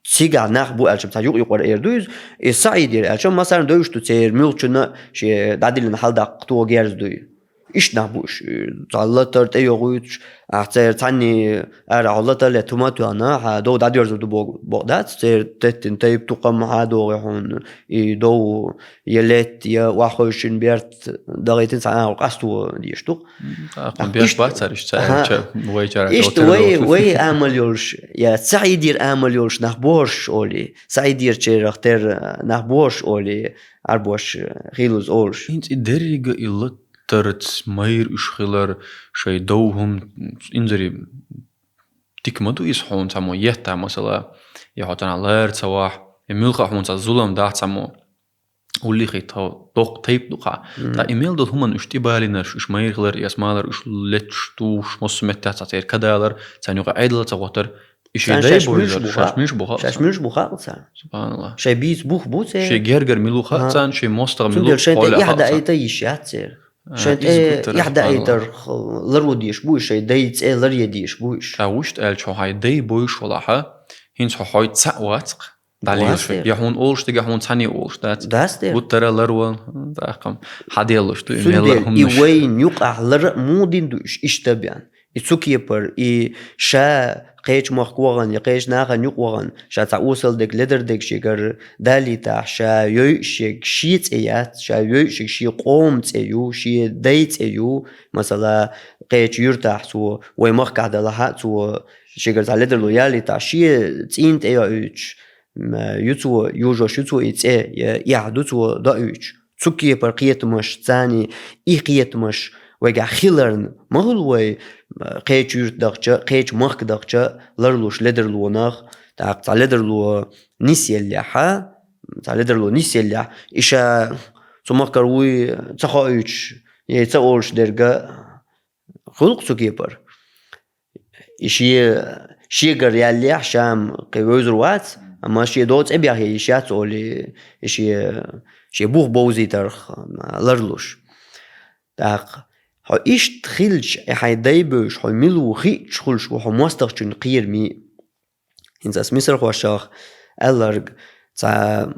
Цигахь нах бу аьлча, цхьа юкъ-юкъара эр ду иза. И СаӀид яр аьлча, массарна девзаш ду церан муьлххачунна шен дӀадиллина хьаладаккха тоха герз дуй. Иштта нах бу уьш, цхьа латар тӀейогӀуьйтуш, ахь церан цхьанний ара хьо латар летта хӀума а тоьхна, хьан дов дӀадоьрзур ду боху, боху дац, церан теттина тайп тукхам хьан догӀий хьуна, и дов я летта, я охьахевшина берт дахийтина цхьа агӀор къасто дезаш ду-кх. М, тӀаккха ТӀаккха беш иштта бац цара иштта, цара Аха. ча-, вай чара Иштта тӀера вай, лоцуш. вай амал йолуш, я СаӀид яр амал йолуш нах бохуш олий, СаӀид ярчарах тера нах бохуш олий, Ӏарбош хилуз олуш. ХӀинца и деррига и латтарц майра уьш хилар, шайн дов хӀума инзаре дика ма ду иза хьуна цхьаммо етта, масала, я хьо цхьанхьа лара ца вахь, я муьлхха а хьуна цхьа зулам дахь цхьаммо. Уллехь тхо доккха тайп ду-кх. Мгм. Ткъа и мел долу хӀуманна уьш тӀебалийнарш, уьш майра хилар, эсмалар, уьш леташ, тухуш, массо а меттехь цхьа церан кадалар, царна юкъа Ӏедал ца гӀоттар, и шен Царна дай шаьш бу муьлш иза, бу шаьш хаьа? муьлш бу хаьа Шаьш царна? муьлш бу хаьа царна? Субханалла. Шайн бийца бух бу церан? Шен гергара мила ву хаьа Ага. царна, шен мостагӀа мила ву Цундела шайн тӀе хьолехь яхь хаьа царна? даийта йиш яц церан. А, Шайн иза тӀе гуттар, яхь даийтар субханалла. Лар ву деш бу уьш, шайн дай цӀе лар е деш бу уьш. Ткъа вуьшта аьлча хьо хьайн дай бовзуш валахь, хӀинца хьо хьой цхьаъ вац-кх. ДӀалелаш Вац вай. дера. Я хьуна олуш дерг, я хьуна цхьанне олуш дац. Дац дера. Гуттара лар ван, тӀаккха хьан деллаш ду и мел Цундела и лар хӀуманаш? вайн юкъахь лар а муха дина ду уьш иштта бен? И цу кепара, и ша кхечу махка вахана, я кхечу нахана юкъа вахана, ша цхьа осал дерг, ледар дерг шегара далийтахь, ша йойуш ерг шен цӀе яц, ша йойуш ерг шен къоман цӀе ю, шен дай цӀе ю, масала, кхечу юьртахь цо, вай махкахь далахь а цо, шегара цхьа ледарло ялийтахь, шен цӀийнан тӀе йоуьйтуш, м, ю цо, йожош ю цо и цӀе, я эхь ду цо доуьйтуш. Цу кепара кхетамаш, царний и кхетамаш вайгахь хиларна ма хуьлу вай, м, кхечу юьрта дахча, кхечу махка дахча, ларлуш ледарлонах, тӀаккха цхьа ледарло нисъеллехь, цхьа ледарло нисъеллехь, и ша цу махкара вуй ца хоуьйтуш, я ца олуш дерг хуьлу-кх цу кепара. И шен, шегара яллехь, ша-м кхин вевзар вац, амма шен дов цӀе бехъе йиш яц олий, и шен, шен бух бовзийтарх ларлуш. ТӀаккха хьо иштта хилча, и хьайн дай бевзаш, хьо мила ву хиъча хуьлуш ву хьо мостагӀчун кхераме. ХӀинца ас мисархошах аьлларг, цхьа,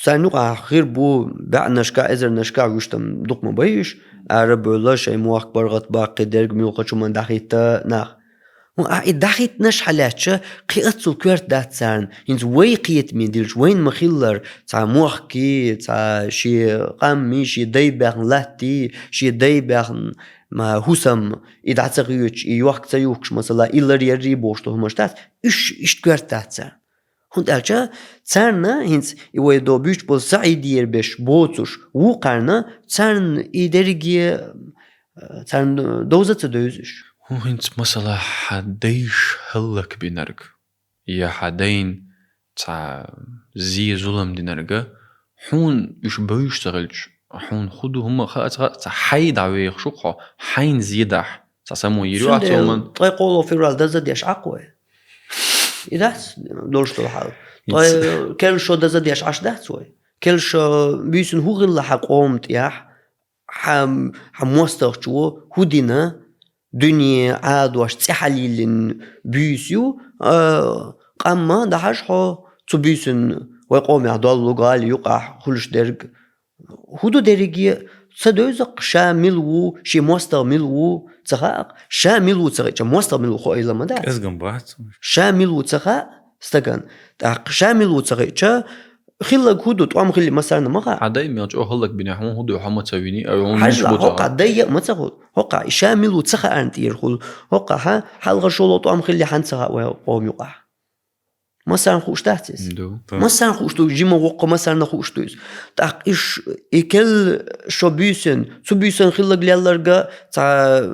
царна юкъахь хир бу баьӀнашкахь, эзарнашкахь, вуьштам дукха ма бай уьш, ара а бевлла, шайн мохк паргӀатбаккха, кхидерг муьлххачу хӀуманна дӀахӀитта нах. ХӀун, ахь и дӀахӀиттинарш хьалаьцча, кхин аццул коьрта дац царна, хӀинца вай кхетаме дилча, вайна ма-хиллара, цхьа мохкий, цхьа шен къаммий, шен дай баьхна латтий, шен дай баьхна, ма, хӀусам, и дӀа ца хьоьцуш, и йохк ца юхкуш, масала, и лар яррий бохуш долу хӀуманаш дац, уьш иштта коьрта дац царна. ХӀунда аьлча царна хӀинца и вай дов буьйцуш болу СаӀид яр беш боцуш ву кхарна, царна и дерриге, царна довза ца девза уьш. ХӀун хӀинца, масала, хьан дайша хӀаллакбинарг, я хьан дайна цхьа зе, зулам динарг, хьуна уьш бевзаш ца хилча, хьуна хӀун ду хӀума хаа ца хаьа, цхьа хьай дӀавехаш ву-кх хьо, хьайна зе дахь, цхьа само йийр ю ахь цу хӀуманна. Цундела ткъе кхоалгӀа февраль даза деш Ӏа-кх вай? И дац долуш долу хьал? Ткъе керла шо даза деш Ӏаш дац вай? Керла шо буьйсанна хӀун хилла хьан къоман тӀехь, хьан, хьан мостагӀчо хӀун дина, дуьне, Ӏадош, цӀе хьалйиллина буьйса ю, а, къам ма дахьаш хьо, цу буьйсанна вай къомехь доллу гӀали юкъахь хуьлуш дерг. ХӀун ду дерриге, ца девза-кх, ша мила ву, шен мостагӀа мила ву, ца хаьа-кх, ша мила ву ца хиъча, мостагӀа мила ву хоийла ма дац. КӀезгам бац. Ша мила ву ца хаьа стагана. ТӀаккха ша мила ву ца хиъча, хилларг хӀун ду, тӀом хилли массарна ма хаьа. Хьан дай мел чӀогӀа хӀаллакбинехь, хьуна хӀун ду, хьо ма ца вини, а хьуна муьлш бу ца хаьа. Хьокъа дай а ма ца хуьлу. ХӀокъа, и ша мила ву ца хаарна тӀера хуьлу. ХӀокъа, хьан, хьалхара шолгӀа тӀом хилли хьан ца хаьа вай къоман юкъахь. Массарна хууш дац иза? Ду. Массарна хууш ду, жима воккха массарна хууш ду иза. ТӀаккха иш, и керла шо буьйсанна, цу буьйсанна хилларг лелларг цхьа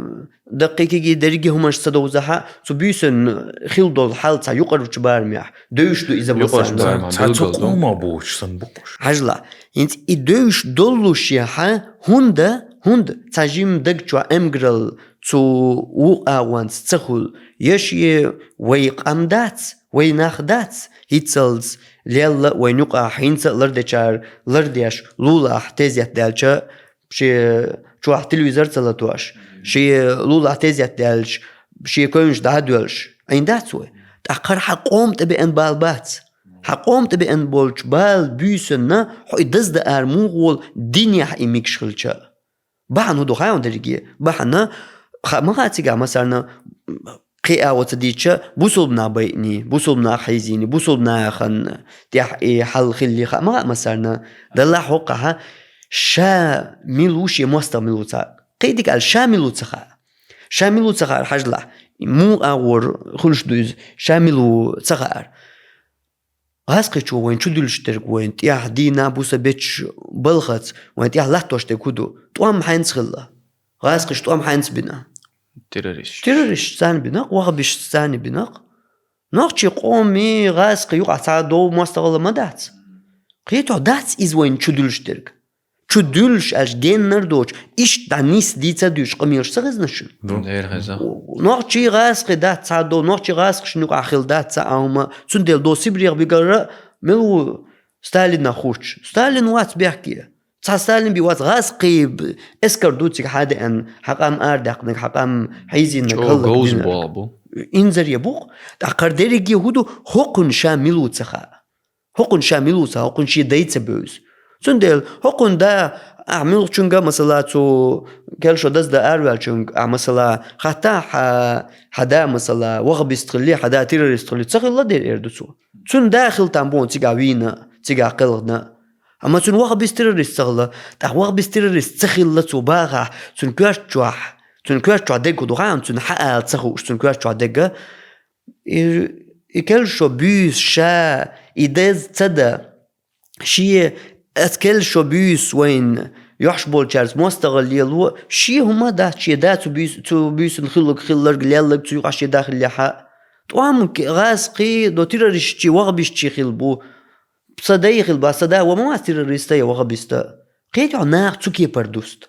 даккхий кегий дерриге хӀуманаш ца довзахь а, цу буьйсанна хилла долу хьал цхьа юкъарчу барамехь девзаш ду иза массарна. Юкъарчу барамехь. Цхьа цу къоман боцуш санна бу-кх уьш. Хьажал, хӀинца и девзаш доллушехь, хӀунда, хӀунда цхьа жимма даг чохь эмгаралла цу вукху агӀонца ца хуьлу, я шен вай къам дац, вай нах дац, хӀинццалц лелла а вайна юкъахь, хӀинца а лардечара лардеш лулахь, тезет даьлча, шен чохь телевизор ца латош, шен лулахь тезет даьлча, шен кевнаш дӀа а доьллуш, Ӏийна дац вай. ТӀаккха хӀара хьан къоман тӀе беана бала бац. Хьан къоман тӀе беана болчу бала буьйсанна хьо и даздан ара муха волу, динехь и мегаш хилча а. Бахьана хӀун ду хаьий дерриге? Бахьана, хаа ма хаьа цигахь массарна, кхин а агӀо ца дийцича, бусалба нах байъиний, бусалба нах хьийзийний, бусалба нахана тӀехь и хьал хилли хаа ма хаьа массарна. Делахь хӀокхахь ша мила ву, шен мостагӀа мила ву ца хаьа. Кхин дика аьлча, ша мила ву ца хаьа. Ша мила ву ца хаьара хьажалахь, муха агӀор хуьлуш ду иза, ша мила ву ца хаьара. ГӀазкхичо вайна чудуьллуш дерг, вайна тӀехь дийна буса бечу балхаца, вайна тӀехь латтош дерг хӀун ду? ТӀом хьаьнца хилла? ГӀазкхаша тӀом хьаьнца бина? Террористаш. Террористаш царна бина, ваххабисташ царна бина. Нохчийн къоман, гӀазкхийн юкъахь цхьа дов, мостагӀалла ма дац. Кхетий хьо, дац иза вайна чудуьллуш дерг. Чудуьллуш аьлча, геннара доцуш, иштта дӀа нийса дийца а дуьйцуш къамелаш ца хезна шуна? Ду. Дера хезна. Нохчийн, гӀазкхийн дац цхьа дов, нохчийн, гӀазкхашна юкъахь хила дац цхьа а хӀума. Цундела дов Сибрех бигара мила ву Сталинах хӀуттуш? Сталин вац бехке. Цхьа Сталин бен вац, гӀазкхийн эскар ду цига хьадеана, хьан къам арадаьккхинарг, хьан къам хьийзийнарг, чӀогӀа хӀаллакдинарг. Говза болх бу. Инзаре бу-кх. ТӀаккха хӀара дерриге хӀун ду? ХӀокхунна ша мила ву ца хаьа. ХӀокхунна ша мила ву ца хаьа, хӀокхунна шен дай ца бевза. Цундела хӀокхунна да, ахь муьлххачуьнга, масала, цу керла шо даздан араваьллачуьнга, ахь, масала, хатта хьан, хьан да, масала, ваххабист хилли, хьан да террорист хилли, ца хилла дера эр ду цо. Цуьнан да хила там бу хьуна цигахь вийна, цигахь кхелхина. Амма цуьнан ваххабист, террорист ца хилла, тӀаккха ваххабист, террорист ца хилла цо бахахь, цуьнан коьрта чохь, цуьнан коьрта чохь дерг хӀун ду хаьий хьуна, цуьнан хьаала ца хууш, цуьнан коьрта чохь дерг, И, и керла шо буьйса ша, и деза ца дан, шен аса керла шо буьйса вайна йохьуш болчаьрца мостагӀалла лело, шен хӀума дац, шен да цу буьйс-, цу буьйсанна хилларг, хилларг, лелларг цу юкъахь шен да хиллехь а. ТӀом гӀазкхийн, до террористийн, ваххабистийн хилла бу. Сан дай хилла бац, сан да ван ма вац террорист а, ваххабист а. Кхетий хьо, наха цу кепара дуста.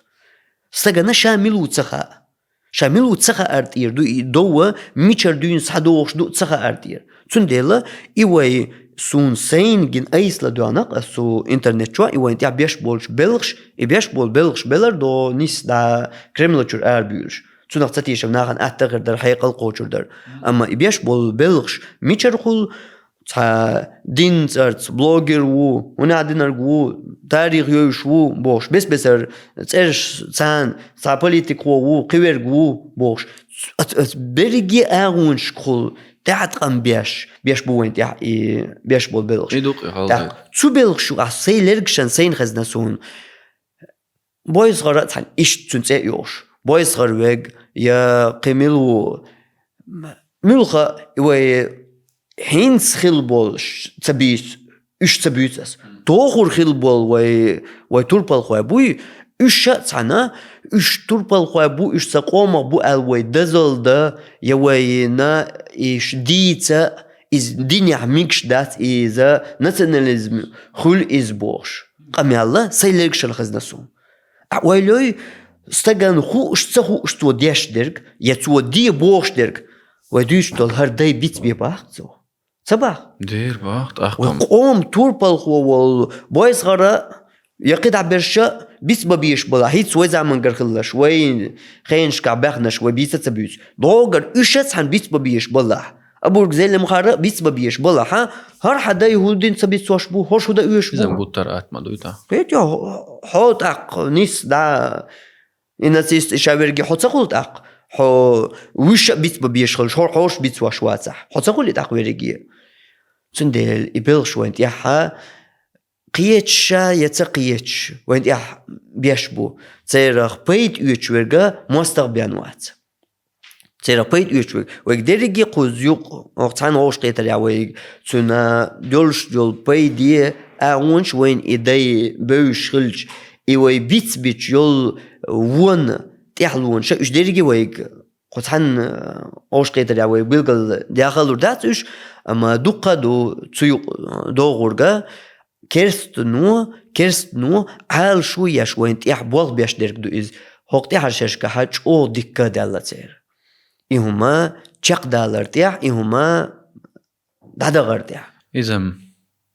Стагана ша мила ву ца хаьа. Ша мила ву ца хаарна тӀера ду и дов, мичара дуьйна схьадогӀуш ду ца хаарна тӀера. Цундела и вай, суна сайна гина айса ладоьгӀна-кх ас цу интернет чохь, и вайна тӀехь беш болчу белхаш, и беш болу белхаш белар до нийса дӀа Кремлачуьра арабуьйлуш. Цунах ца тешам нахана атта а хир дара, хьекъал кхочур дара. Амма и беш болу белхаш мичара хуьлу? Цхьа динан цӀарца блогер ву, хӀун а динарг ву, тарих йовзуш ву бохуш, бес-бесара цӀераш царна, цхьа политикхо ву, кхиверг ву бохуш, ц-, ц-, берриге а агӀонашкахула тӀеӀаткъам беш, беш бу вайн тӀехь и беш болу белхаш. И ду-кх и хьал. ТӀаккха цу белхаш юкъахь сайн лергашан сайна хезна суна. БойсгӀара а цхьаьна иштта цуьнан цӀе а йолуш, БойсгӀара верг я кхин мила ву, муьлхха а вай хӀинца хилла болуш ца буьйцу, уьш ца буьйцу ас. Тохур хилла болу вай, вай турпалхой буй, уьш а цхьаьна, уьш турпалхой бу, уьш сан къомах бу аьлла вай дозалла дан, я вайна уьш дийца, иза динехь мегаш дац иза, национализм хуьлу иза бохуш. Къамел а сайн лергашан хезна суна. Ахь ойла йой, стагана хууш, ца хууш цо деш дерг, я цо де бохуш дерг, вай дуьйцуш долу хӀара дай бицбе боху цо. Ца боху? Дера боху, тӀаккха. Вай къоман турпалхо волу БойсгӀара, я кхидӀа берш а бицбан безаш балахь, хӀинца вай заманчуьра хилларш, вай хенашкахь баьхнарш вай бийца а ца буьйцу. ДогӀур уьш а цхьаьна бицбан безаш балахь, Абург Зелимхара а бицбан безаш балахь, хӀара хьан дай хӀун дина ца бицош бу, хӀорш хӀун дан оьшуш бу? Иза гуттар а атма дуй тӀаккха. Кхетий хьо, хьо тӀаккха нийса дӀа и нацист, и ша верриге хьо ца хуьлу тӀаккха? Хьо уьш а бицбан безаш хилча, хьо хьорш бицвеш вацахь, хьо ца хуьлу и тӀаккха верриге? Цундела и белхаш вайн тӀехь кхеташ а я ца кхеташ, вайн тӀехь беш бу. Церах пайда оьцуш верг а мостагӀа бен вац. Церах пайда оьцуш верг. Вайга дерриге а кхузза юкъа, хӀокху цхьана вовшахкхетарехь вайга цуьнан долуш йолу пайде а, агӀонаш вайна и дай бевзаш хилча, и вай бицбича йолу вон тӀаьхьалонаш а, уьш дерриге а вайга кху цхьана вовшахкхетарехь вай билгал дехалур дац уьш, амма дуккха а ду цу юкъа догӀург а, керстано, керстано Ӏалашо еш вайн тӀехь болх беш дерг ду иза. ХӀокху тӀаьхьарчу шерашкахь чӀогӀа дикка а даьлла церан. И хӀума чекхдалар тӀехь, и хӀума дӀадахар тӀехь. Иза-м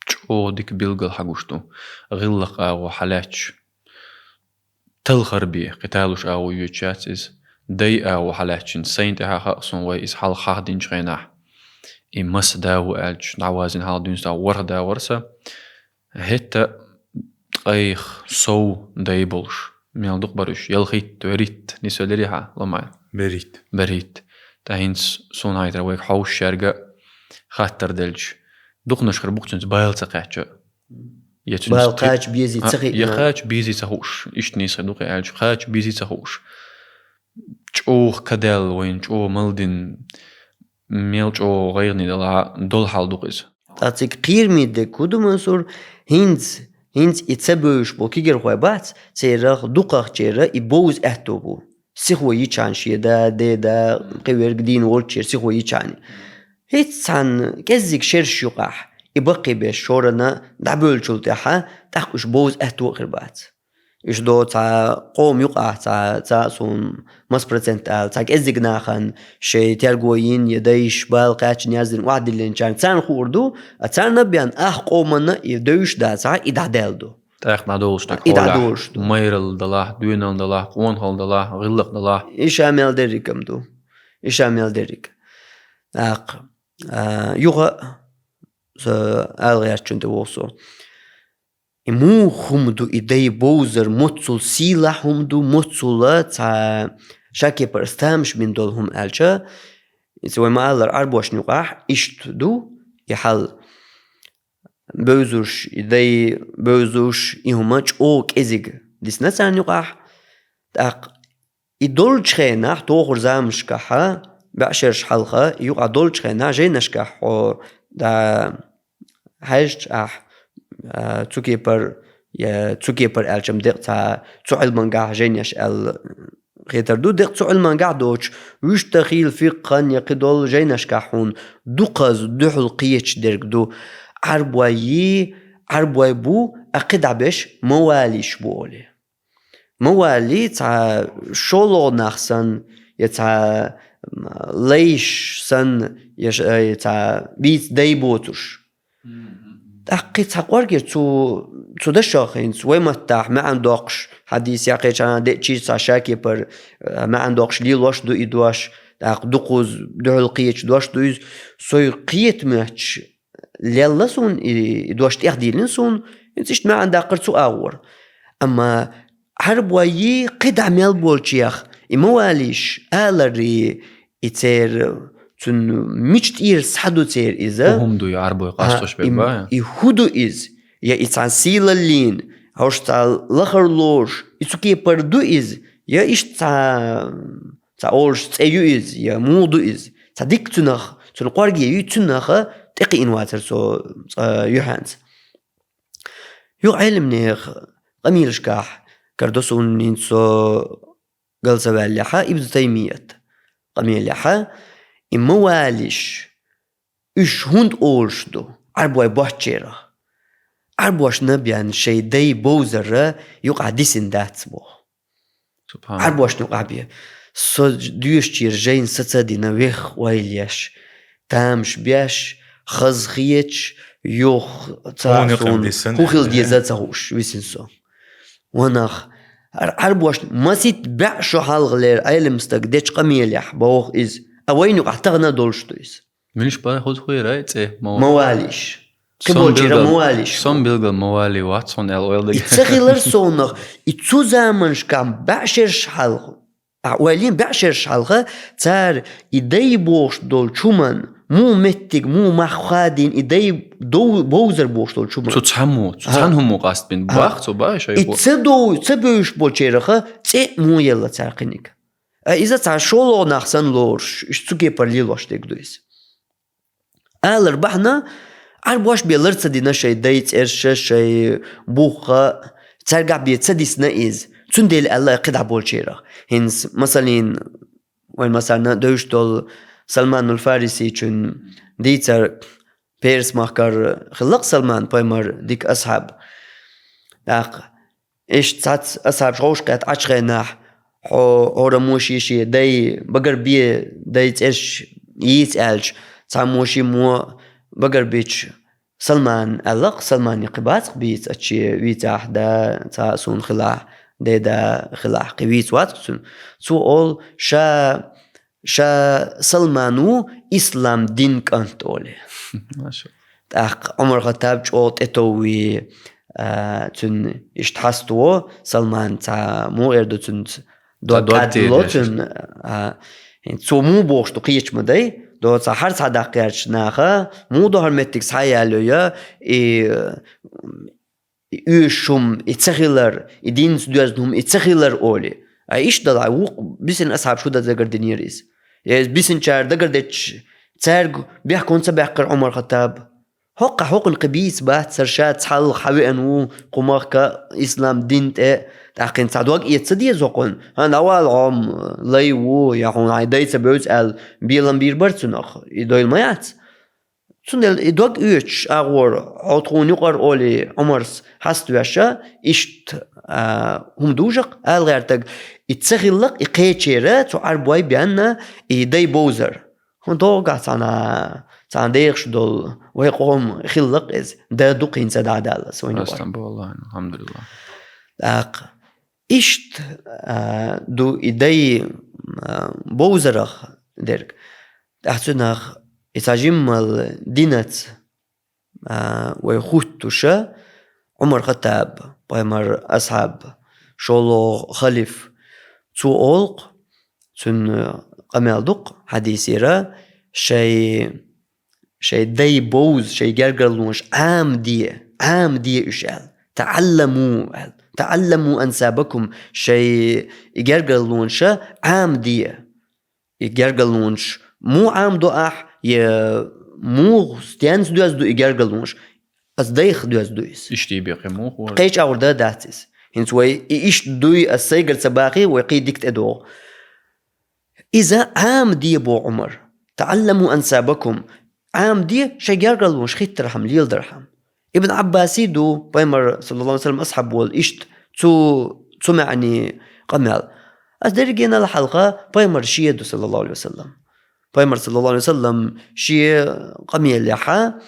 чӀогӀа дика билгал хьан гуш ду, гӀиллакх-агӀо хьалаьцча. талхар бе, кхеталуш агӀо йоьдуш яц иза. Дай агӀо хьалаьцчина сайна тӀехьа хаьа суна вай иза хьалха хьахдинчу хенахь. И маса да ву аьлча, дӀавазина хьалха дуьйна сан ворхӀ да вара сан. ХӀетта ткъайх сов дай болуш. Мел дукха бара уьш? Ялхитта, веритта, нисвелирий хьан, Ломай? Веритта. Веритта. ТӀаккха хӀинца суна хьайтара вайга хьовсушаьрга хаттар делча, дукханаш хир бу-кх цуьнца бала ца кхаьчча. Я цуьнца бала кхача безий ца хиъна. Я кхача безий ца хууш, иштта нийса хир ду-кх аьлча, кхача безий ца хууш. ЧӀогӀа кадаьлла вайна, чӀогӀа мел дина, мел чӀогӀа гӀайгӀане далахь а, долу хьал ду-кх иза. Ткъа цига кхераме дерг хӀун ду, Мансур, хӀинца, хӀинца и ца бевзаш болу кегийрхой бац, церах дукхахчеран и бовза аьтто бу. Сихо йичхьана шен да, ден да, кхин верг дийна волччеран сихо йичхьана. ХӀинца цхьана кӀеззиг шераш юкъахь, и баккхийбеш шорана дӀабевллачул тӀаьхьа, тӀаккха уьш бовза аьтто а хир бац. Уьш до цхьа къоман юкъахь, цхьа, цхьа а суна маса процент ала, цхьа кӀеззиг нахана шайн терго йина я дайша бала кхаьчна яздина охьадиллинчарна царна хуур ду, а царна а бен ах къоманна и девзаш дацахь, и дӀадаьлла ду. ТӀаккха дӀадолуш дерг и хьолахь, дӀадолуш ду. Майралла далахь, доьналла далахь, къонахалла далахь, гӀиллакх далахь. И ша мел дерриг а ду. И ша мел дерриг. ТӀаккха, а, юха а, со ала гӀертачунна тӀе воху со. И муха хӀума ду и дай бовзар, моццул сийлахь хӀума ду, моццул цхьа шакепара тамаш бина долу хӀума аьлча, иза вай ма-аллара Ӏарбошна юкъахь иштта ду и хьал. Бевзуш, и дай бевзуш, и хӀума чӀогӀа кӀезиг дисна царна юкъахь. ТӀаккха и долчу хенахь, тохара заманашкахьа, бӀешераш хьалха, и юкъахь долчу хенахь, жайнашкахь хьо да хьаьжча ахь, а, цу кепара, я цу кепара аьлча-м декъа цхьа, цу Ӏилмангахь жайнаш аьлла хетар ду, декъа цу Ӏилмангахь доцуш, вуьшта хийла фикъхӀан я кхидолу жайнашкахь хьуна дукхаза дуьхьал кхеташ дерг ду, Ӏарбой, Ӏарбой бу, а кхидӀа берш мавалиш бу олий. Мавали цхьа шолгӀа нах санна, я цхьа, м, лайш санна, я ш-, я цхьа бийца дай боцурш. ТӀаккха кхин цхьа кӀоргера цу, цу дашах хӀинца вай маттахь маьӀна доккхуш, хьадис я кхечанхьа деъчий цхьа шакепара, э, маьӀна доккхуш лелош ду и дош, тӀаккха дукхаза дуьхьал кхеташ дош ду иза, сой кхета моьттуш лелла суна и, и дош тӀехдийлина суна, хӀинца иштта маьӀна даккхар цу агӀора. Амма Ӏарбой кхидӀа мел болчех, и мавалиш аларе, и церан, цуьнан мича тӀера схьа ду церан иза? ХӀун хӀума ду и Ӏарбой къастош берг, и, ба? И хӀун ду иза? Я и цхьана сийлаллин, хьовш цхьа лахара лоруш, и цу кепара ду иза? Я иштта цхьа, цхьа олуш цӀе ю иза, я муха ду иза? Цхьа дика цуьнах, цуьнан кӀорге ю, цуьнах тӀекхиъна вацара со цкъа юьхьанца. Юха Ӏеламнехан къамелашкахь карадо суна хӀинца со гал ца ваьллехьа, Ибн Таймият къамелехьа, и мавалиш, уьш хӀунда олуш ду Ӏарбой боцчерах? Ӏарбошна бен шайн дай бовзар юкъахь дисина дац боху. Субханалла. Ӏарбошна юкъахь бен. Со доьшучера жайна саца а дина, вех ойла еш, тамаш беш, хазахеташ, юха цхьа а суна хӀун хила деза а ца хууш висина со. Ванах, Ӏар-, Ӏарбошна масийтта бӀе шо хьалхалера Ӏелам стага дечу къамелехь боху иза. А вайна юкъахь тахана а долуш ду иза. Муьлш бара хӀуза хуьйра ай цӀе? Мавалиш. Кхин болчера мавалиш. Сом билгал мавали вац хьуна аьлла ойла дага. И ца хилар совнах, и цу заманашкахь бӀе шераш хьалха. А, ойла йин, бӀе шераш хьалха, цара и дай бохуш долчу хӀуман, муха меттиг, муха мах хадийна, и дай дов-, бовзар бохуш долчу хӀуман. Цу цхьаммо, цу цхьана хӀуммо къастбина. Бах цо, ба, шайхо? И ца дов-, ца бевзаш болчераха цӀе а муха елла цара кхиниг. А иза цхьа шолгӀа нах санна лоруш, уьш цу кепара лелош дерг ду иза. Алар бахьана, Ӏарбош бен лар ца дина шайн дай цӀерша, шайн бухха, цаьргахь бен ца дисна иза. Цундела аьлла кхидӀа болчерах. ХӀинца, масалин, вайн масарна девзаш долу Салманул Фарисичун дийцар, Перс-махкара хилла-кх Салман, пайхамар дика асхьаб. ТӀаккха иштта цхьацца асхьабаш гӀовш кхетта Ӏачу хенахь, хьо-, хӀораммо шен-шен дай багарбе, дай цӀерш йийца аьлча, цхьаммо шиммо багарбича, Салман аьлла-кх, Салмане кхин бац-кх бийца, ачче вийцахь да, цхьа а суна хилахь, деда хилахь, кхин вийца вац цуьнан. Цо олу ша, ша Салман ву ислам дин кӀант олий. Маша. ТӀаккха Ӏумар Хаттаб чӀогӀа тӀетоввий, а, цуьнан иштта хьаставо, Салман цхьа муха эр ду цуьнца дог кӀадло цуьнан, а, цо муха бохуш ду кхеча ма дай, до цхьа хьарца хьадаккха гӀертачу наха, муха до хӀара меттиг схьаялайо, и, и оьшуш хӀума, и ца хилар, и динца доьзна хӀума, и ца хилар олий. А иштта далахь, вукху бисина асхьабаш хӀун дан дагардинера иза. Я иза бисинчара дагардетташ, цаьрга бехкон ца баьккхира Ӏумар Хаттаб. ХӀокху, хӀокхунна кхин бийца бац, хӀара ша цхьалха хьан веана ву кху махка ислам дин тӀе, тӀаккха хӀинца цхьа дог эца ца деза хӀокхунна. ХӀан, дӀавала хьо, м, лай ву, я хьуна хьайн дай ца бевза аьлла, белам бийр бара цунах, и дойла ма яц. Цундела и дог оьцуш агӀора, хьо тхуна юкъара олий, Ӏумарс хьаставеш, иштта, а, хӀума дужакх, ала гӀертарг, и ца хиллакх, и кхечера, цу Ӏарбой бенна, и дай бовзар. ХӀун догӀу цхьана, цхьана дехаш долу вай къоман хиллакх иза, да ду кхин ца дӀадаллалц вайна юкъара. Астам бу, валлахӀи, алхьамдулиллахӀ. ТӀаккха иштта, а, ду и дай, а, бовзарах дерг. ТӀаккха цунах и цхьа жиммал динаца, а, вай хӀуттуша, Ӏумар Хаттаб, пайхамар асхьаб, шолгӀа халиф, цо олу-кх, цуьнан къамел ду-кх хьадисера, шай, шай дай бовза, шай гергарлонаш Ӏамаде, Ӏамаде уьш аьлла. «ТаӀалламу», аьлла. «ТаӀалламу ансабакум», шай и гергарлонаша Ӏамаде. И гергарлонаш муха Ӏамадо ахь, я муха, стенца доьзна ду и гергарлонаш? Аса дайх доьзна ду иза. Иштта бекхе муха вара? Кхечу агӀор дан дац иза. ХӀинца вай и иштта дуй аса сайгара ца бахий, вай кхин дика тӀедогӀу. Иза Ӏамаде боху Ӏумар. «ТаӀалламу ансабакум». Ӏамаде шайн гергарлонаш хиттархьама, леладархьама. Ибн Ӏаббасий ду, пайхамар, саллаллаху алейхи ва саллям, асхьаб волу, иштта цу, цу маьӀне къамел. Аса дерригенал хьалха пайхамар шен ду, саллаллаху алейхи ва саллям. Пайхамар, саллаллаху алейхи ва саллям, шен къамелехьа,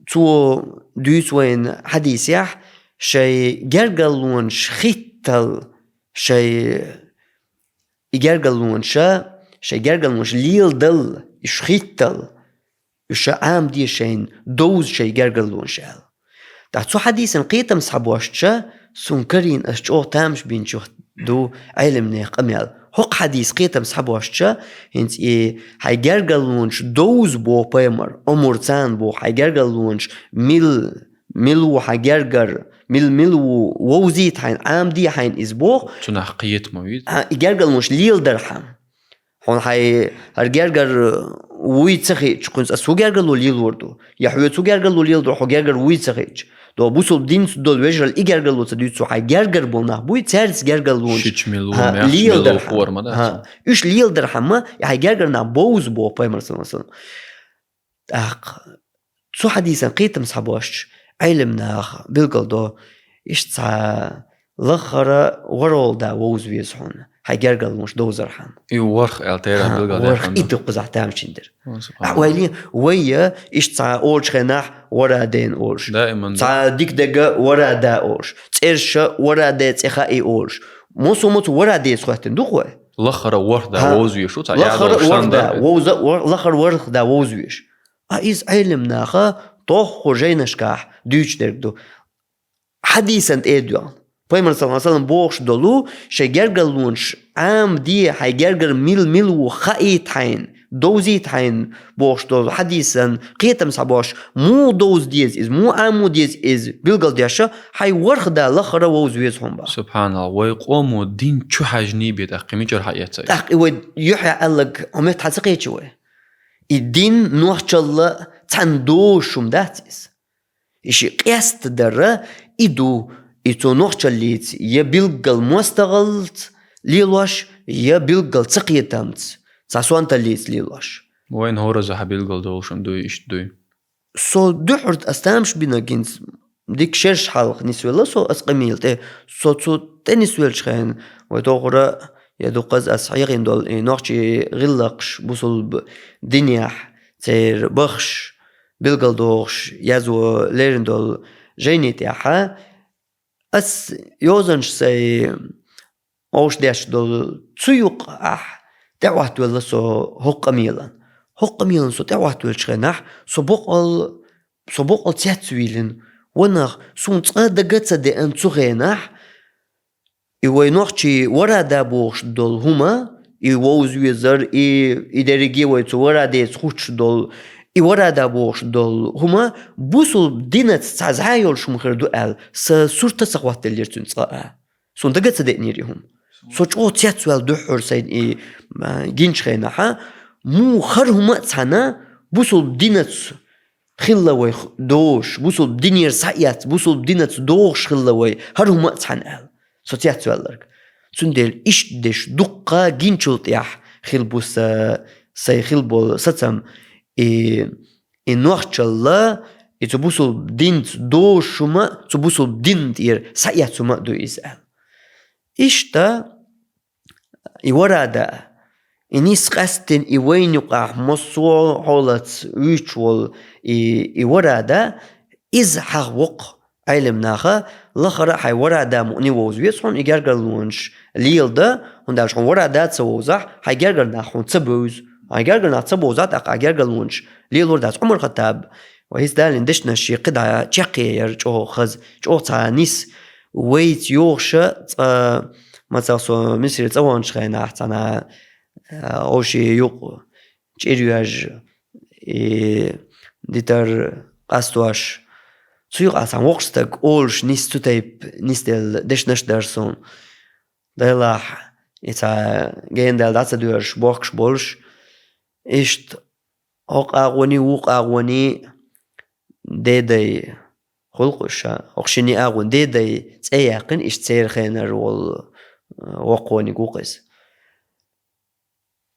цо дуьйцу вайна хьадисехь, шайн гергарлонаш хиттал, шайн и гергарлонаша, шайн гергарлонаш леладал, уьш хиттал, уьш Ӏамаде шайна, довза шайн гергарлонаш аьлла. ТӀаккха цу хьадисан кхетам схьабоссича, суна карийна, ас чӀогӀа тамаш бинчух ду Ӏелимнех къамел. ХӀокху хьадис кхетам схьабоссича, хӀинца и хьайн гергарлонаш довза боху пайхамар, омур царна боху, хьайн гергарлонаш мил, мил ву хьан гергар, мил, мил ву вовзийта хьайна, Ӏамаде хьайна иза боху. Цунах кхета ма виза. А, и гергарлонаш леладархьама. Хьуна хьайн хӀара гергар вуй ца хиъча, кхуьнца аса хӀун гергарло лелор ду? Я хьоьца хӀун гергарло лелор ду, хьо гергар вуй ца хиъча? До бусул динца долу вежарал и гергарло ца дуьйцу, хьайн гергар болу нах буй, цаьрца гергарлонаш. Шича мил ву, хӀа, мехча мил ву, леладархьама. ХӀор ма дац. ХӀа, уьш леладархьама, и хьайн гергар нах бовза боху пайхамар, саллаллаху алейхи ва саллям. ТӀаккха цу хьадисан кхетам схьабоссича, Ӏелимнаха билгалдо, иштта цхьа лаххара ворхӀалгӀа да вовза веза хьуна, хьайн гергарлонаш довзархьама. И ворхӀ аьлла тера билгалдо. ХӀа, билгалдаьхна ворхӀ ду. И дуккхазахь тамашийна дара. О, субханаллах. Ахьа вайли, вай я, иштта цхьа олучу хенахь вара дена олуш. Даиман да. Цхьа дика дега вара да олуш. ЦӀерша вара де цӀе хаий олуш. Мосо-мосо вара деца хоьттина ду-кх вай? Лаххара ворхӀ да вовза везаш ву, цхьа лаххара ворхӀ да, вовза, вор-, лаххара ворхӀ да вовза везаш. А иза Ӏелимнаха тохху жайнашкахь дуьйцуш дерг ду. Хьадисан тӀе а доьгӀна. Пайхамар, саллаллаху алейхи ва саллям, бохуш долу, шайн гергарлонаш Ӏамаде, хьайн гергар мил-мил ву хаийта хьайна, довзийта хьайна бохуш долу хьадисан кхетам схьабоссуш, муха довза деза иза, муха Ӏамо деза иза, билгалдеша, хьайн ворхӀ да лаххара вовза веза хьуна боху. Субханаллах, вай къомо дин чу хьаьжний бен тӀаккха мичара хьаэцай? ТӀаккха и вай юьхье аьлларг хьо метта хьа ца кхечи вай? И дин нохчалла цхьаьна дозуш хӀума дац иза. И ши къестадара и ду, и цо нохчаллица я билггал мостагӀаллица лелош, я билггал цакхетамца, цхьа сонталлица лелош. Вайна хӀоразахьа билггал долуш хӀума дуй, иштта дуй. Со дуьхьарт ас тамаш бинарг хӀинца дика шераш хьалха нисвелла со ас къамел тӀе. Со цу тӀе нисвеллачу хенахь, вай тохара я дуккхаза ас хьехийна долу и нохчий гӀиллакхаш, бусулба динехь, церан бахаш, билгалдохуш, язво лерина долу жайни тӀехьа, Ас йозанаш сай овш деш долу цу юкъа ахь тӀехӀоттавелла со хӀокху къамелан. ХӀокху къамелан со тӀехӀоттавеллачу хенахь, со бокъал, со бокъал цецвийлина. Ванах, суна цкъа дага ца деана цу хенахь, и вай нохчий варада бохуш долу хӀума, и вовза везар, и, и дерриге вай цу варадеца хуттуш долу, и варада бохуш долу хӀума бусулба динаца цхьа зӀе йолуш хӀума хир ду аьлла, сан сурт а ца хӀоттаделлера цуьнан цкъа а. Суна дага а ца деънера и хӀума. Со чӀогӀа цецваьлла дуьххьара сайна и, а, гинчу хенахь, муха хӀара хӀума а цхьаьна бусулба динаца хилла вай х-, дозуш, бусулба динера схьаэцна, бусулба динаца догӀуш хилла вай хӀара хӀума а цхьаьна аьлла. Со цецваьлларг. Цундела иштта деш дуккха гинчул тӀехь хила бу са-, сай хила болу сацам, и, и нохчалла, и цу бусулба динца дозуш хӀума, цу бусулба дин тӀера схьаэцна хӀума а ду иза аьлла. Иштта, и варада, и нис къаьсттина и вайна юкъахь массо а хьолаца вуьйцуш волу и, и варада, иза хьаха воккху Ӏелам наха, лахара а хьайн варада мукъане вовза веза хьуна, и гергарлонаш леладан, хӀунда аьлча хьуна варада ца вовзахь, хьайн гергара нах хьуна ца бевза. Хьайн гергара нах ца бовзахь, тӀаккха ахь гергарлонаш лелор дац. Ӏумар-Хаттаб, вай хӀинца далийна дешнаш шен кхидӀа чекхъяр чӀогӀа хаза, чӀогӀа цхьа нис вайца йогӀуш а, цкъа, мацах, со Мисире цӀа ваханчу хенахь цхьана, а, овшийн юкъа чӀир йоьжна, и дитар къастош, цу юкъахь цхьана воккха стаг олуш нис, цу тайпа нисделла дешнаш дара суна. Делахь, и цхьа генадала дӀа ца доьрзуш бохкуш болуш, иштта хӀокху агӀоний, вукху агӀоний дедай хуьлу-кх уьш, хӀокху шинний агӀон дедай цӀе яьккхина, иштта церан хенара волу, а, воккханиг ву-кх иза.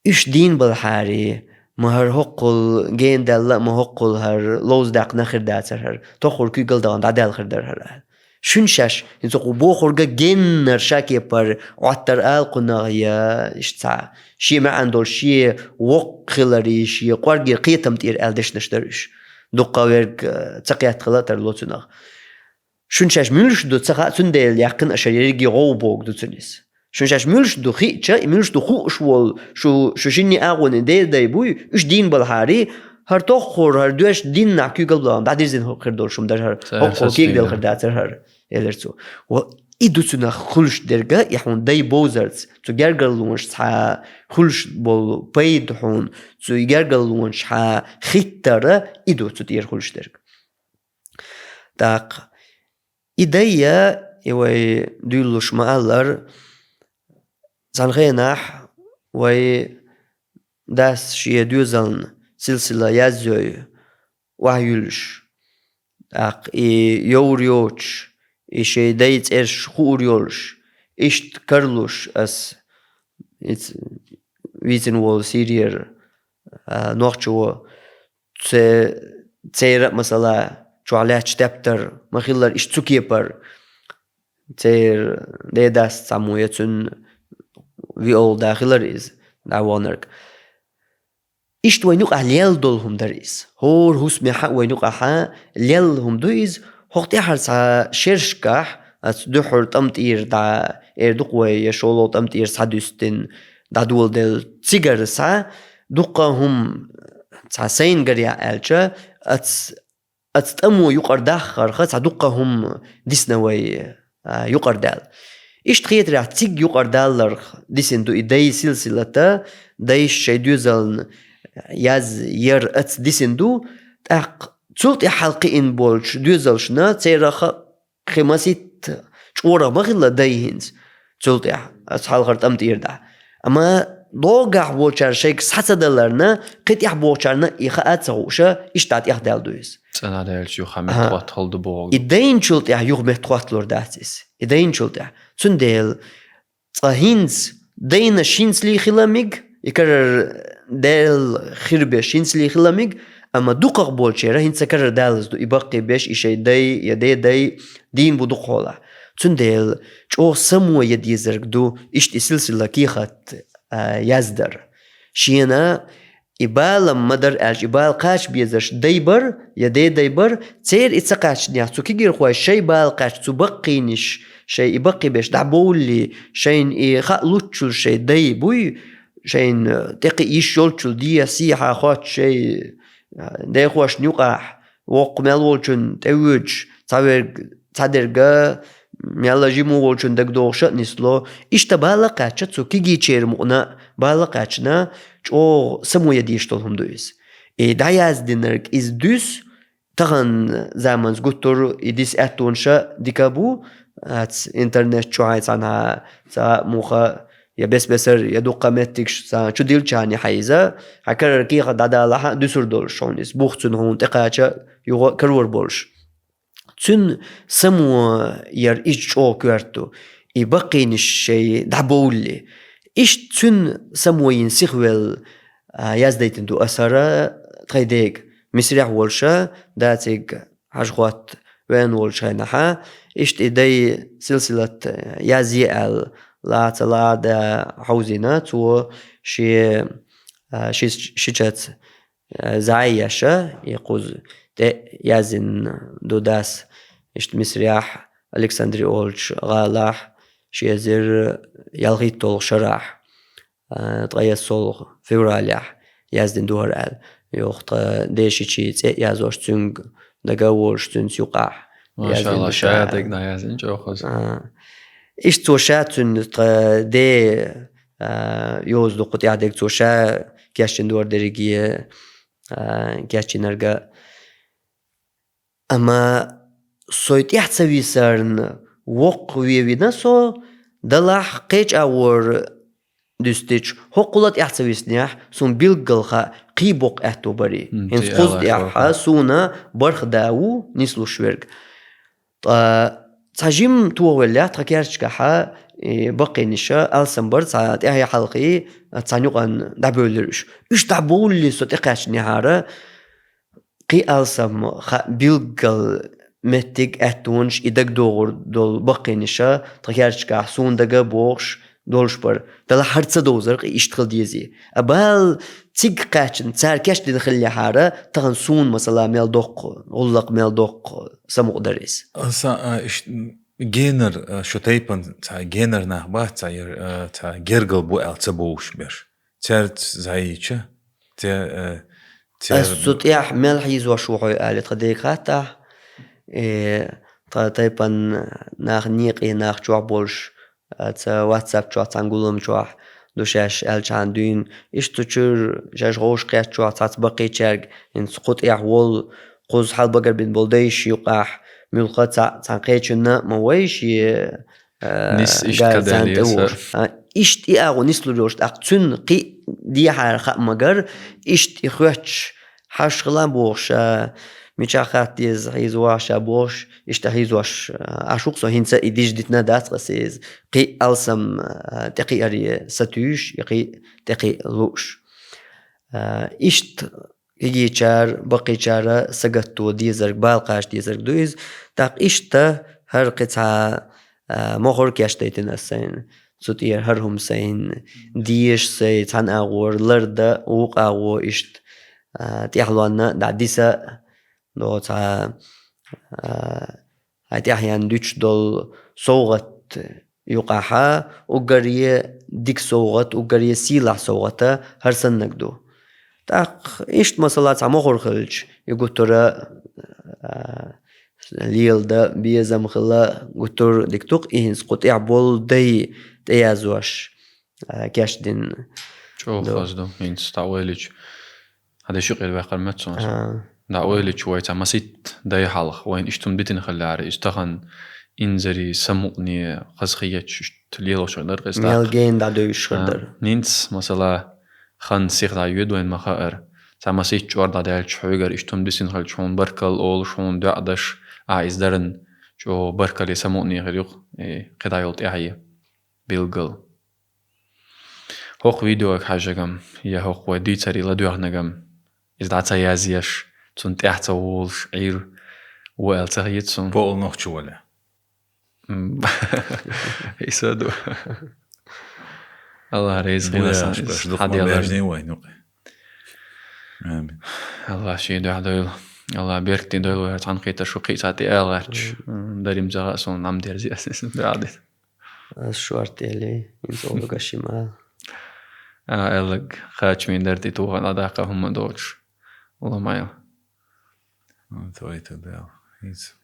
Уьш дийна балахьара, ма хӀара хӀоккхул генадаьлла а, ма хӀоккхул хӀара ловза даьккхина хир дацара хӀара, тоххур куьйгалла дахана дӀадаьлла хир дара хӀара аьлла. Шуна шаьш, хӀинца кху бохург геннара ша кепара Ӏоттар ала кхунах я, иштта цхьа шен маьӀна долуш, шен воккха хиларе, шен кӀоргера кхетам тӀера аьлла дешнаш дара уьш. Дуккха верг, э, ца кхетта хила а тарло цунах. Шуна шаьш муьлш ду ца хаьа, цундела яьккхина аша ерриге гӀовгӀа бохург ду цуьнан иза. Шуна шаьш муьлш ду хиъча, и муьлш ду хууш волу шу, шу шинний агӀонийн дедай буй, уьш дийна балахьара, хӀара тоххур, хӀара доьш дийнахь куьйгалла бахана дӀадирзина хир долуш хӀума дара хӀара, хӀокхул кегаделла хир дацара хӀара, элира цо. Ва и ду цунах хуьлуш дерг, и хьуна дай бовзарца, цу гергарлонаш цхьа хуьлуш болу пайда хьуна, цу гергарлонаш хьан хиттара, и ду цу тӀера хуьлуш дерг. ТӀаккха и дай я, и вай дуьйлалуш ма-аллара, цхьана хенахь вай дас шен доьзална силсила язйой, охьаюьллуш, тӀаккха и йовр йоцуш, и шайн дай цӀераш хуур йолуш, иштта карлуш ас, иц-, вийцина волу Сирера, а, нохчо, Це-, церан а, масала, чохь лаьтташ тептар ма-хиллара, иштта цу кепара, церан дедас цхьаммо я цуьнан виолда хилар иза, дӀаваханарг. Иштта вайн юкъахь лелла долу хӀума дара иза. ХӀора хӀусамехь а вайн юкъахь лелла хӀума ду иза. ХӀокху тӀаьхьара цхьа шерашкахь, аса дуьххьара тӀам тӀера дӀа, эр ду-кх вай, я шолгӀа тӀам тӀера схьадуьстина, дӀадоладелла цигара схьа, дуккха а хӀума цхьа сайна гар яа аьлча, аца, аца тӀамо юкъара даххарха цхьа дуккха а хӀума дисна вай, а, юкъара даьлла. Иштта хетарехь, цига юкъара далларх дисина ду и дай силсилата, дайша шайн доьзална яз яр аца дисина ду, тӀаккха цул тӀаьхьа хьалакхиъна болчу доьзалшна, церах а кхин масийтта чкъорах ма хилла дай хӀинца, цул тӀаьхьа, аса хьалхара тӀам тӀера дӀа. Амма догахь волчара шайга схьа ца даларна, кхин тӀехь бохучарна и хаа а ца хууша, иштта дӀа тӀехдаьлла ду иза. ЦӀа нана аьлча юха меттахӀоттахалла ду боху. И дайначул тӀехь юха меттахӀотталур дац иза. И дайначул тӀехь. Цундела цкъа хӀинца дайна шинцлий хила миг, и карара Дела хир беш шинцлий хила миг, амма дукхах болчера хӀинца карара далаза ду, и баккхий беш, и шайн дай я дедай дийна бу дукхахьолахь. Цундела чӀогӀа само я дезарг ду, иштта и силсила кехат, а, яздар. Шена и бала ма дарра аьлча, и бала кхача безарш дай бар, я даь дай бар, церан и ца кхаьчнехь, цу кегийрхой шайн бала кхаьчча, цу баккхийнаш, шайн и баккхий берш дӀабовллий, шайна и хаа луччул шайн дай буй, шайна, э, тӀекхиа йиш йолчул дехьа-сехьа хоттуш шайн, э, дехошна юкъахь, воккха мел волчун тӀевоьдуш, цхьаверг, цхьадерга, мелла жима волчун дагадогӀуш а нисло. Иштта бала кхаьчча, цу кегийчеран мукъана бала кхаьчна, чӀогӀа само ян дезаш долу хӀума ду иза. И дӀаяздинарг иза дуьсу, тахана заманца гуттар а и диса аьттонаш а дика бу, аца интернет чохь а цхьанхьа цхьа а муха, я бес-бесара, я дуккха меттигаш цхьа чу дилчахьана хьайза, хьан карара кехат дӀадалахь а дуьсур долуш хьуна иза, бух цуьнан хьуна тӀекхача а, юха а карор болуш. Цуьнан само яр иза чӀогӀа коьрта ду, и баккхийнаш шайн дӀабовллий. Иштта цуьнан само йина сихвелла, а, яздайтина ду аса хӀара тхайн дега, Мисрехь волуша, дациг хьажа-хӀотта веана волчу хенахьа, иштта и дай силсилат язъе аьлла, лаца лада хьовзийна цо шен, а, ши, шичаца, а, зӀе еш, и кхуза тӀе яздина ду дас, иштта Мисрехь, Александри олучу гӀалахь, ши эзар ялхитталгӀа шарахь, а, ткъе ялхалгӀа февралехь яздина ду хӀара аьлла. Юха тхан дешичи цӀе а язош цуьнга дага а волуш цуьнца юкъахь. Машалла, яздина ду ша ша. Дагна яздина чӀогӀа хаза. А, иштта цо ша цуьнан тхан де, а, йоза дукха тӀаьхьа дерг цо ша кечдина ду хӀара дерриге, а, кечйинарг а. Амма со тӀаьхьа ца висарна, воккха вевина со, далахь кхечу агӀор дуьстича, хӀоккхул а тӀаьхьа ца виснехь, суна билггал хаьа кхин боккха аьтто барий. М, хӀинца тӀе кхуза алахь тӀаьхьа вахар. Суна бархӀ да ву нислуш верг. Ткъа цхьа жимма тохавеллехь тхан керташкахьа, и, баккхийнаша алсам бара цхьа тӀаьхье хьалхе, цхьана юкъанна дӀабевлира уьш. Уьш дӀабовллий со тӀекхаьчнехьара, кхин алсам хаьа билггал меттиг, аьттонаш, и дагадогӀур долу баккхийнаша тхан керташкахь суна дага а бохуш долуш бара. Далахь хӀара ца довзарх и иштта хила дезий. А бала цига кхаьчна, цара кечдина хиллехьара, тахана суна, масала, мел доккха, гӀуллакх мел доккха самукъадар иза. Аса, а, иш-, генар, а, шун тайпана цхьа генар нах бац, цхьа яр-, а, цхьа гергал бу аьлла ца бовлуш берш. Цаьрца зӀе йича, цер-, э, цер- Ас цу тӀехь мел хьийзош ву хьо аьлла, тхан дега хаттахь, э, тхан тайпана нах, некъий нах чохь болуш, а, цхьа WhatsApp чохь, цхьана гулам чохь ду шаьш аьллачхьана дуьйна. Иштта цу чуьра шаьш гӀовш кхеттачохь цхьацца баккхийчаьрга, хӀинца кху тӀехь волу, кхуза хьалбагар бина болу дайша юкъахь, муьлхха а цхьа, цхьана кхечунна а ма вай шен, а, нис иштта гар кадале царна тӀе аса. Вохуш. А, иштта и агӀо нислур йолуш, тӀаккха цуьнан кхин дехьара хаа магар, иштта и хоьттуш, хьаш хила бохуш, а, мичахь хатта деза, хьийза вахьа ша бохуш, иштта хьийзош, а, Ӏаш ву-кх со, хӀинца и дижа дитина дац-кх аса иза, кхин алсам, а, тӀекхиаре сатуьйсуш, я кхин тӀекхиа лууш. А, иштта кегийчара, баккхийчара сагатто дезарг, бала кхача дезарг ду иза. ТӀаккха иштта хӀара кхин цхьа, а, мохур кечдайтина аса сайна. Цу тӀера хӀара хӀума сайна, деша сайн, цхьана агӀор ларда, вукху агӀо иштта, а, тӀаьхьалонна дӀадиса, догӀу цхьа, а, хьайн тӀаьхьенна дуьтуш долу совгӀат юкъахьа, уггаре дика совгӀат, уггаре сийлахь совгӀата хӀара саннаг ду. ТӀаккха иштта, масала, цхьа мохур хилча, и гуттара, а, леладан безам хила гуттар а дика ду-кх, и хӀинца кху тӀехь болу дай тӀеязош, а, кечдина ду. ЧӀогӀа хаза ду, хӀинца дӀа ойла йича. Хьан деши къера ваьккхар моьтту суна. А. ДӀа ойла йича вай цхьа маситта дай хьалха, вайна иштта хӀума дитина хиллехьара, иза тахана инзаре, самукъане, хазахеташ иштта лелош хир дара-кх иза. Мел гена дӀадевзаш хир дара. А, хӀинца, масала, хан сиха дӀайоьду вайна ма хаара. Цхьа маситта чкъор дӀадаьлча хьоьгара иштта хӀума дисина хилча, хьуна баркалла олуш, хьуна доӀа деш, ахьа иза дарна чӀогӀа баркалле, самукъане хир ю-кх, э, кхидӀа йолу тӀаьхье билггал. ХӀокху видеога хьаьжнарг-м, я хӀокху вай дийцаре ладоьгӀнарг-м, иза дӀа ца язъеш, цунна тӀаьхьа ца волуш, Ӏийр ву аьлла ца хета суна. Полу нохчо вале. М. Иса ду. Аллах реза хила сан иза. Хьан делар. Амин. Алла ший дуьхьа дойла. Алла беркате дойла вай цхьана хетар шу кхийцати аьлгӀач. Дарим загӀа сон нам дерзи ас дуьхьа дойла. Аз шуарт эли, инсолга шима. А эллаг кхачмин дарти тугъан адакъа хӀума доч. Ламайл. Твой тудел. Из.